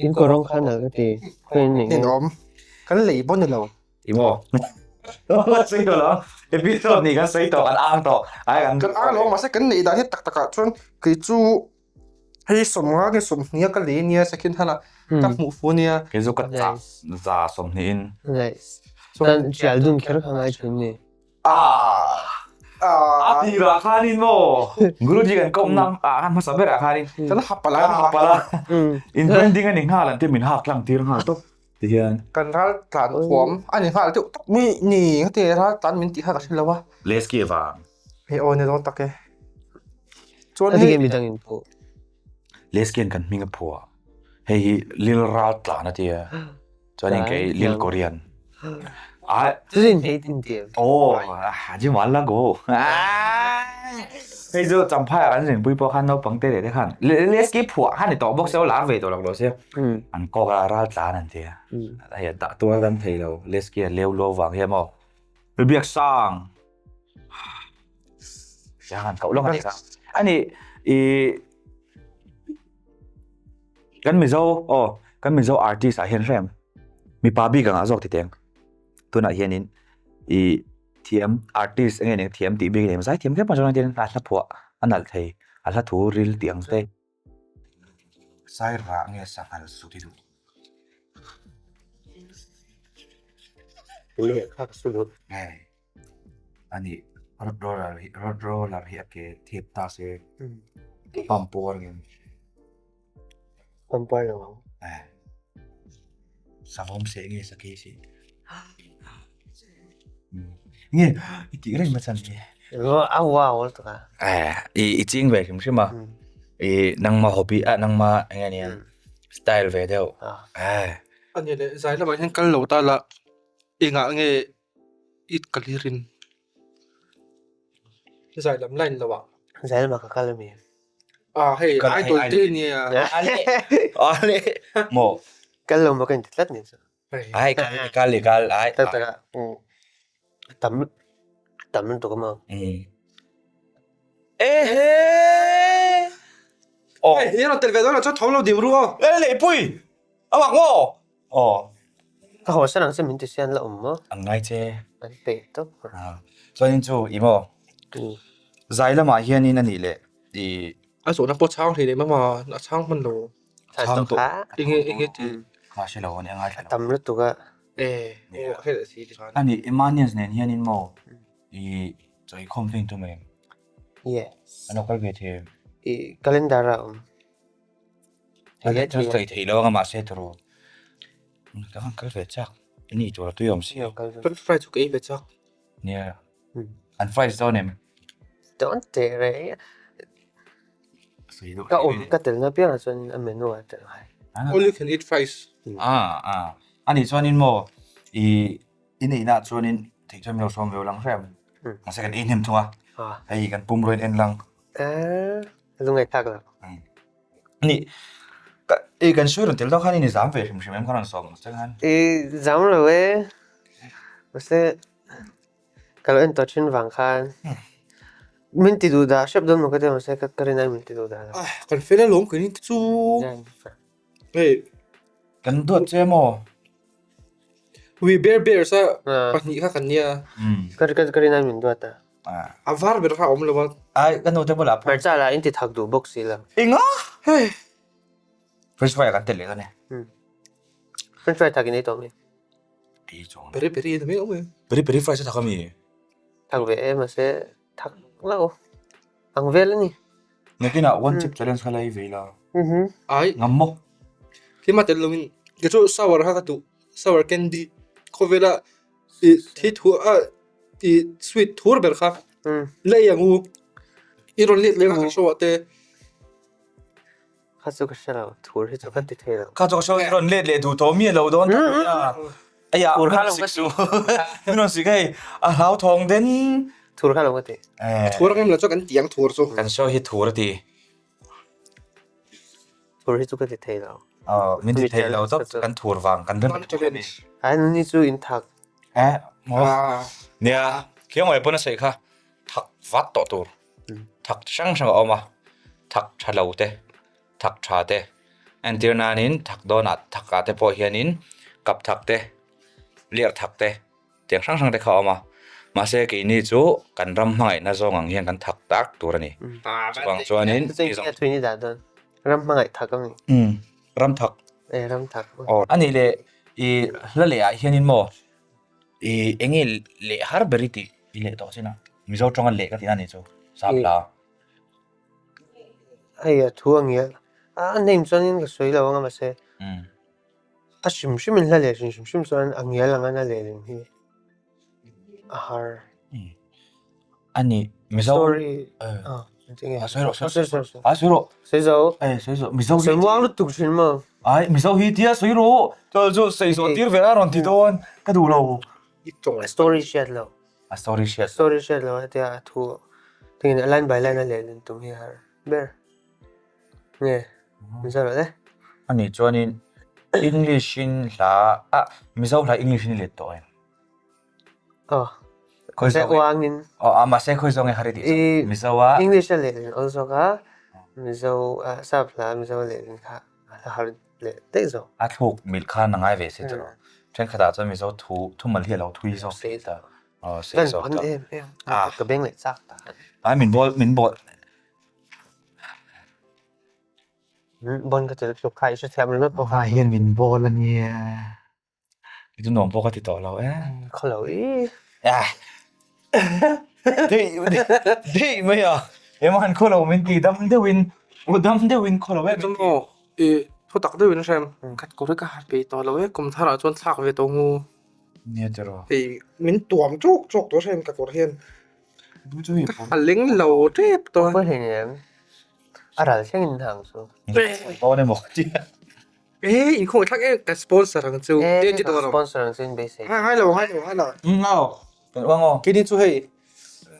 In kawrawng kha nalh ka ti. Khawiin nih nge? Ninawm. Kan lei pawh ni lo. I maw? Sawi tawh lo. Episode nih kan sawi tawh, kan ang tawh. Ai kan Kan ang lo mahse kan neih dan hi tak takah chuan kei chu hei sawmnga nge sawmhnih a ka lei nia second hand ah ka hmuh fu nia. Kei chu ka chah za sawmhnih in. Nice. Chuan tial dun kher kha ngai thin ni. A tirah khanin maw Guruji kan kawmna ah khan hmasa berah khanin kan ha pala kan ha pala in branding a ni nghal an tia min hak tlang tir nghal tawp ti hian kan ral tlan huam a ni nghal deuh tawp mi ni heti ral tlan min tih kha ka hre lo a Leski vang hei aw ni dawn tak e chuan hei tige midang in phuah Leski an kan hming a phuah hei hi Lil ral tlan a tia Chuanin kei Lil Korean. Ah, chutin hei tin ti em? Oh, haji mal la go. Hei chu champhai ah kan zinpui pawh khan naupang te leh te khan Leski phuah khan ni tawh bawk sia lar ve tawh lo sia. An kawk a ral tlan an tia. Hei a dah tual kan thei lo Leski a leu luau vang hian maw. Biak sang. Siang an koh lawng a ni kha. Ani i Kan Mizo aw kan Mizo artist ah hian hrem mipa bik angah zawk ti teng tunah hianin ih thiam artist enge eng thiam tih bik a ni zai thiam hrep a chuan a hla phuah a nalh thei a hla thu ril tih ang te. Sairah nge sanghal sut i duh. Ani road roller hi road roller hi a ke thep ta se pump puar ngem pump puar lo ang eh savawm seh nge sakei seh nge i tih reng machan hi a wow tuk a eh i i ching ve hrim hrim a i nangma hobby a nangma enge nia style ve deuh eh ani leh zai lamah hian kal lo ta la engah nge It ka lir in zai lam line lo ah. Zai lamah ka kal ami. Ah hei idol te nia. Ale ale maw. Kal lo maw ka inti tlat ni chu. Ai kal kal i kal ai. Tak tak ah tam tam lutuk a maw. Ehe. Oh. Hei i rawn tel ve dawn lo chuan thawm lo dim ru aw. Lehpui a mak maw. Aw. Ka haw san ang che min ti sian la awm maw? An ngai che. An peih tawp. Chuanin chu i maw? Zai lamah hianin a nih leh i. A zawhna pawh chhang hlei leh mama a chhang hman lo. Chhang tawh. Enge enge ti. Ka hre lo a ni a ngaithla lo. Tam lutuk a. E aw ka hre leh si ti khan. A nih Emmanuel nen hianin maw i chawikhawm veng tum em? Yes. An lo kal ve thei em? I calendar ah a awm. Chu sawi theih lo anga mahse turu ka han kal ve chak ni tur a tui awm si a. French fry chu ka ei ve chak. Nia an fries dawn em? Dawn teh reng. Ka awm ka tel na piangah chuan a menu ah tel ngai. All you can eat fries. Ah ah ani chuanin maw i i neihna ah chuanin theih chuan min lo sawm ve lang hrem. Mahse kan ei hnem thung a hei kan pumrua in en lang. Eh lungaithak lo. Ni, i kan sawi rawn tel deuh khan i ni zam ve hrim hrim em kha rawn sawm ang che khan. I zam lo e, mahse ka lo en tawh thin vang khan min ti duh dah hrep dawn maw ka tia mahse ka rin aiin min ti duh dah lo. Kan fel alawm kan in te chu. Hei. Kan duat che maw? We bear bears a pahnih kha kan nia. Ka ka rin aiin min duat a. A var ber kha a awm lo a. Ai ka nu te bulah phone. Hmarcha lah in ti thak duh bawk si lo. Enga? Hei. French fry ah kan tel leh dawn e. French fry thak in ei tawh mi? Ei chuang. Peri peri a ni mai awm e. Peri peri fries a thak ami? Thak ve e mahse thak lo ang vel a ni. Nakinah one chip challenge kha la ei ve ila. Ai. Ngam maw? Keimah tel loin kei chu sour kha ka duh sour candy khawvela i thi thu a. I sweet thur ber kha lei ang u. I rawn let leh ang kan show ah te. Kha chu ka hre lo, thur hi chu ka ti thei lo. Kha chu ka hre lo, i rawn let leh duh tawh miah lo dawn tak mai a. Aiah, Thur kha lo ka ti. Min rawn sik hei, a hlauthawng den. Thur kha lo ka ti. Thur ang em lo chu kan ti ang thur chu. Kan show hi thur a ti. Thur hi chu ka ti thei lo. Aw, min ti thei lo tawp kan thur vang kan rem thur a ni. Ai nuni chu in thak. Eh, maw. Nia, khiangawi pawn a sawi kha thak vat tawh tur. Thak hrang hrang a awm a, thak tha lo te, thak tha te. Entir nanin thak dawnah thak ah te pawh hianin kap thak te, ler thak te. Tiang hrang hrang te kha a awm a, mahse keini chu kan ram hmangaihna zawng ang hian kan thak tak tur a ni. Chuvang chuanin Chutiang chu thui ni dah dawn. Ram hmangaih thak a ni. Umm, ram thak. E, ram thak. Aw, a nih leh i hla leh ah hianin maw i eng nge leh har ber i tih i leh tawh chin a, Mizo tawnga leh ka tihna a nih chu, sap hla. Hei a thu a ngial a name chuanin ka sawi lo anga mahse A hrim hrim in hla leh hrim hrim hrim chuan a ngial ang a lehlin hi a har. A ni, Mizo. Story. Ah, eng nge? A sawi rawh, sawi rawh. A sawi rawh. Sawi zo. Eh, sawi zo. Mizo hi. Sawi muang lutuk thin maw? Ai, Mizo hi tia sawi rawh. Chuan chu sawi zawh tir vel a rawn ti dawn. Ka duh lo. Story hriat lo. A story hriat. Story hriat lo a tia a thu. Tingin a line by line a lehlin tum hi a har ber. Nge, Mizo lo le. A nih chuanin English in hla ah Mizo hla English in i let tawh em? Aw. Mahse uangin. Aw a mahse khawi zawng nge har i tih zawk? Mizo a. English a lehlin awl zawk a, Mizo ah sap hla Mizo a lehlin kha a har leh daih zawk. A thluk milh khan a ngai ve si tawh. Thenkhatah chuan Mizo thu thumal hi a lo thui zawk si ta. Aw sei zawk ta. Kan em em. Ka beng leh chak ta. Ai min bawl min bawl. Bon ka tel tluk kha i hrethiam ringawt bawk a. Vai hian min bawl a nia. I chu nuam pawh ka ti tawh lo e. Khaw lo i. Deih deih mai a. Emahan khaw lo min ti dam deuhin u dam deuhin khaw lo e min ti. I thu tak deuhin hrem khat kawr hi ka ha peih tawh lo e kum tharah chuan thlak ve tawh ngu. Nia tiraw. Hei min tuam chawk chawk tawh hrem ka kawr hian. A leng lo tep tawh a. Pawi hlei em? A ral thleng in hang chu. Dawn emaw ka ti a. Eh, inkhawm thlak em ka sponsor ang chu. Eh, ka sponsor ang chu in beisei. Ngai lo, ngai lo, ngai lo. Ngai lo. Kan uang aw. Kini chu hei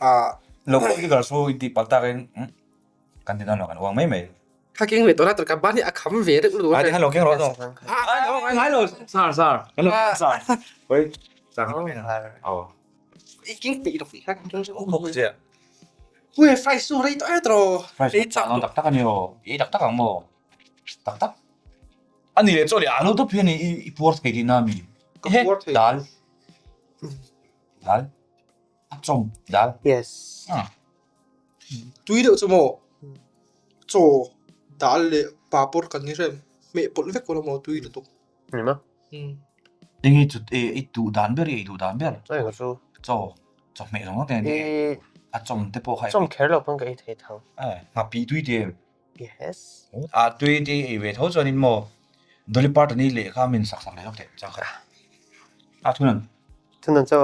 ah lo kawng ki su in tih palh tak in kan ti dawn lo kan uang mai mai. Kha keng ve tawh la tur ka ban hi a kham ve deuh lutuk. Ai ti khan lo keng rawh tawh. Ngai lo, sar sar. Kan lo sar. Oi, sar. Aw. I king peih lo tih kha kan ring bawk che. Ui fries chu rei tawh e tawh. Fries ei chak tak tak ani aw. I ei tak tak ang maw? Tak tak. Ani leh chaw leh alu tawp hian i puar thei tihna ami? Ka puar thei. Dal. Dal. A chawm dal. Yes. Tui deuh chu maw? Chaw dal leh papawr kan ni hrem. Hmeh pawlh vek pawh maw tui lutuk. Ni maw? Enge chu i duh dan ber i ei duh dan ber? Chaw eng chu? Chaw, chawhmeh zawng zawng te ani. A chawm te pawh kha. Chawm kher lo pawn ka ei thei tho. Eh, nghapih tui ti em? Yes. A tui te ei ve tho chuanin maw Dolly Parton i lehkha min sak sak leh hlauh teh chang khat. A thunan. Thunan chaw.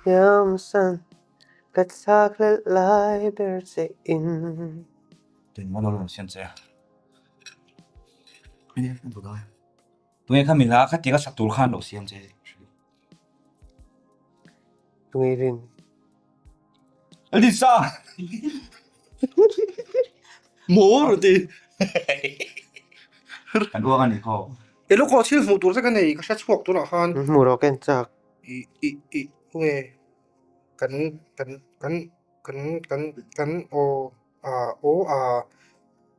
Yamsan ka thlak hlelh lai ber che in. Tin maw lo rawn siam che a. Tunge kha mila kha tia ka sak tur khan lo siam che. Tunge rin. Lisa. Maw rawn ti. Kan uang a ni khaw. E lawk aw thil hmuh tur te ka nei ka hre chhuak tunah khan. Hmuh rawh ka en chak. I i i khawnge kan kan kan kan kan kan aw a aw a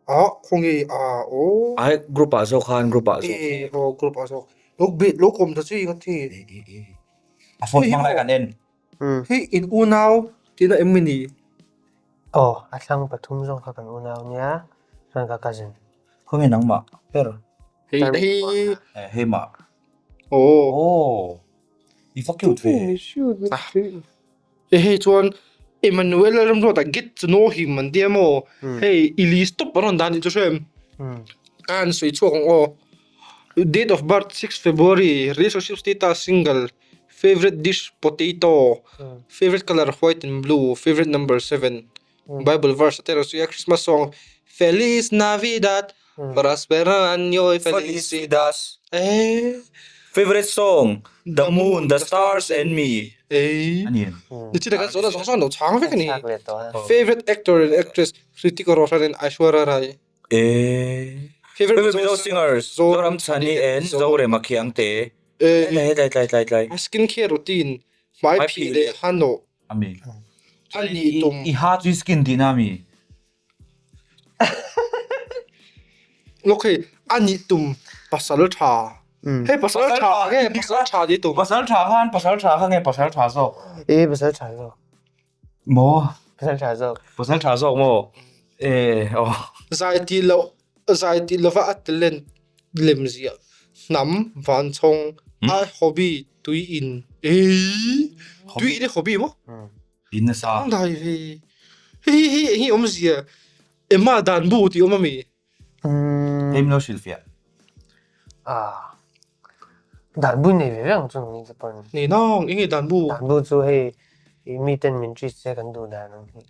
a khawnge a aw. Ai group ah zawk khan group ah zawk. E aw group ah zawk. Lo bit lo kawm ta chi ka ti. A phone hmang lai kan en. Hei in unau tihna em ni? Aw a thlang pathum zawng kha kan unau nia chuan ka cousin. Khawnge nangmah ber? Hei hei. Hei mah. Aw. Aw. I va cute ve. E hei chuan Emmanuel Lalramruata get to know him an tia maw? Hei i list tawp a rawn dan tih chu hre em? Ka han sawi chhuak ang aw. Date of birth 6 February, relationship status single, favorite dish potato, favorite color white and blue, favorite number 7, Bible verse te erawh chu a Christmas song Feliz Navidad, Prospero año y felicidad. Eh. Favorite song The Moon, The Stars and Me. Eh. A ni. Nichina kan zawhna zawng zawng an lo chhang vek a ni. Favorite actor and actress Hrithik Roshan and Aishwarya Rai. Eh. Favorite Favorite Mizo singers Zoram Chhani and Zorema Khiangte. Eh. Tlai tlai tlai tlai tlai. Skin care routine hmai phih leh hanawh. Ami. A nih tum. I ha chu skin tihna ami. Lawk hei a nih tum pasal tha. Hei pasal tha nge pasal tha tih tum. Pasal tha khan pasal tha kha nge pasal tha zawk. E pasal tha zawk. Maw? Pasal tha zawk. Pasal tha zawk maw? E aw. Zai tih loh zai tih lova a talent lem ziah hnam vanchhawng a hobby tui in ei tui in i hobby maw? In nasa. Ang dai ve. Hei hi eng hi awmzia Emma dan bu tih awm ami? Hei min lo hrilh fiah. Ah dan bu nei ve ve ang chu ni te pawn. Nei nang eng nge dan bu? Dan bu chu hei mi ten min treat se kan duh dan ang hi.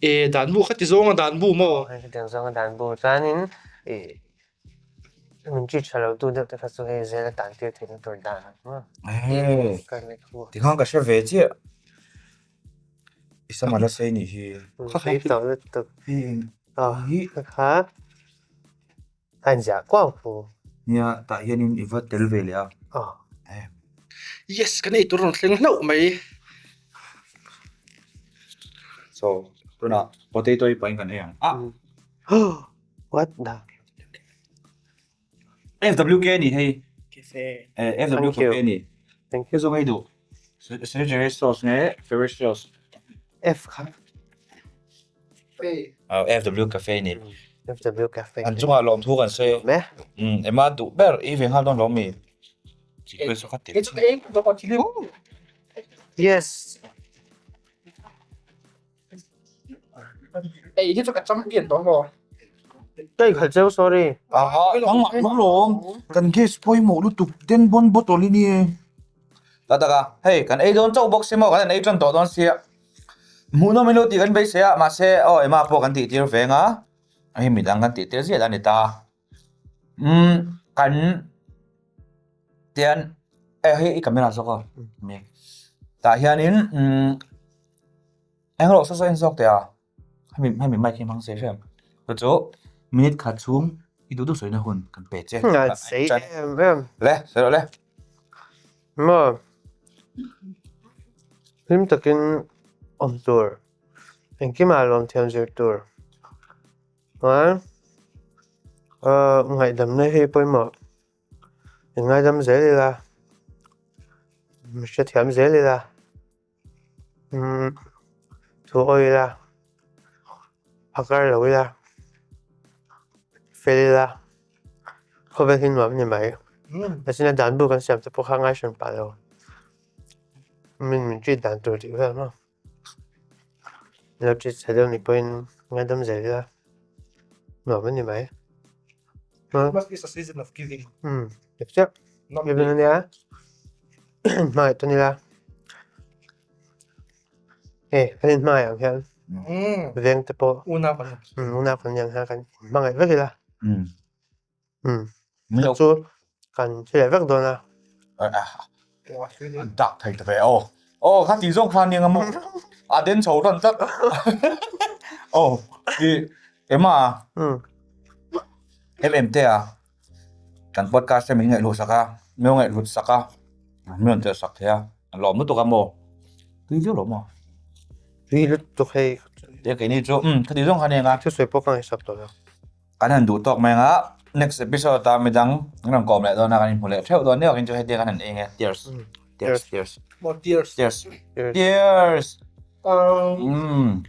E dan bu kha ti zawnga dan bu maw? Hei khatiang zawnga dan bu chuanin i min treat tha lo tu deuh te kha chu hei zel a tan tir theihna tur dan ang maw? Tikhan ka hre ve chiah. I sam a la sei nih hi. Sei tawh lutuk. Kha a inziah kuau fu. Nia tah hianin i va tel ve leh a. Yes kan eitur rawn thleng hlauh mai. So tunah potato hi pahin kan ei ang a. What the. FWK a ni hei. Cafe. FW Cafe a ni. Thank you. Hei zawng ei duh. Sriracha sauce nge favorite sauce. F kha. FW Cafe a ni. FW Cafe. An chungah lawmthu kan sawi. Me. Emma duh ber i ve nghal dawn lo mi. Yes. Ei hi chu ka champion tawh maw? Ka inkhalh cheu sorry. Aha, nangmah hmang lawm. Kan gas pawimawh lutuk den bawn bottle i nia. Ta taka, hei kan ei dawn chauh bawk si maw, kan han ei tan tawh dawn sia. Hmuhnawm ilo tih kan beisei a, mahse aw Emma pawh kan tih tir veng a, hei midang kan tih tir ziah a ni ta. Umm kan tian eh hei i camera zawk a mi tah hianin umm eng rawh saw saw en zawk teh a hemi hemi mic hi hmang se hrem chu chu minute khat chhung i duh duh sawina hun kan pe che sei em em le sawi rawh le maw hlim takin awm tur engkimah lawm thiam zir tur. Chuan ngaihdamna hi pawimawh in ngaidam zel ila mi hrethiam zel ila thu awi ila a kar lo ila fel ila khawvel hi nuam a ni mai mahse dan bu kan siam te pawh kha a ngaihsan pah lo min min treat dan tur tih vel maw. Lo treat chhe deuh ni pawhin ngaidam zel ila nuam a ni mai. Christmas is a season of giving. Umm dik chiah. Giving a nia hmangaih tawn ila hei kan inhmangaih ang hian veng te pawh unau kan unau kan ni ang hian kan inhmangaih vek ila. Umm chu kan hre leh vek dawn a. An dak thei ta ve aw. Aw kha tih zawng khan nia maw. A den chho ran tlat. Aw i Emma a. Em em te a. Kan podcast te min ngaihluh sak a. Min lo ngaihhlut sak a. Min rawn tel sak thei a. An lawm lutuk a maw. Tui viau lo maw. Tui lutuk hei. Te keini chu umm kha tih zawng khan nia. Thusawi pawh ka ngaihsak tawh lo. Kan han duh tawk mai ang a, next episode ah midang kan rawn kawm leh dawn a, kan inhmu leh theuh dawn nia, tin chu heti kan han eng e, tears, tears, tears, tears, tears, tears, umm.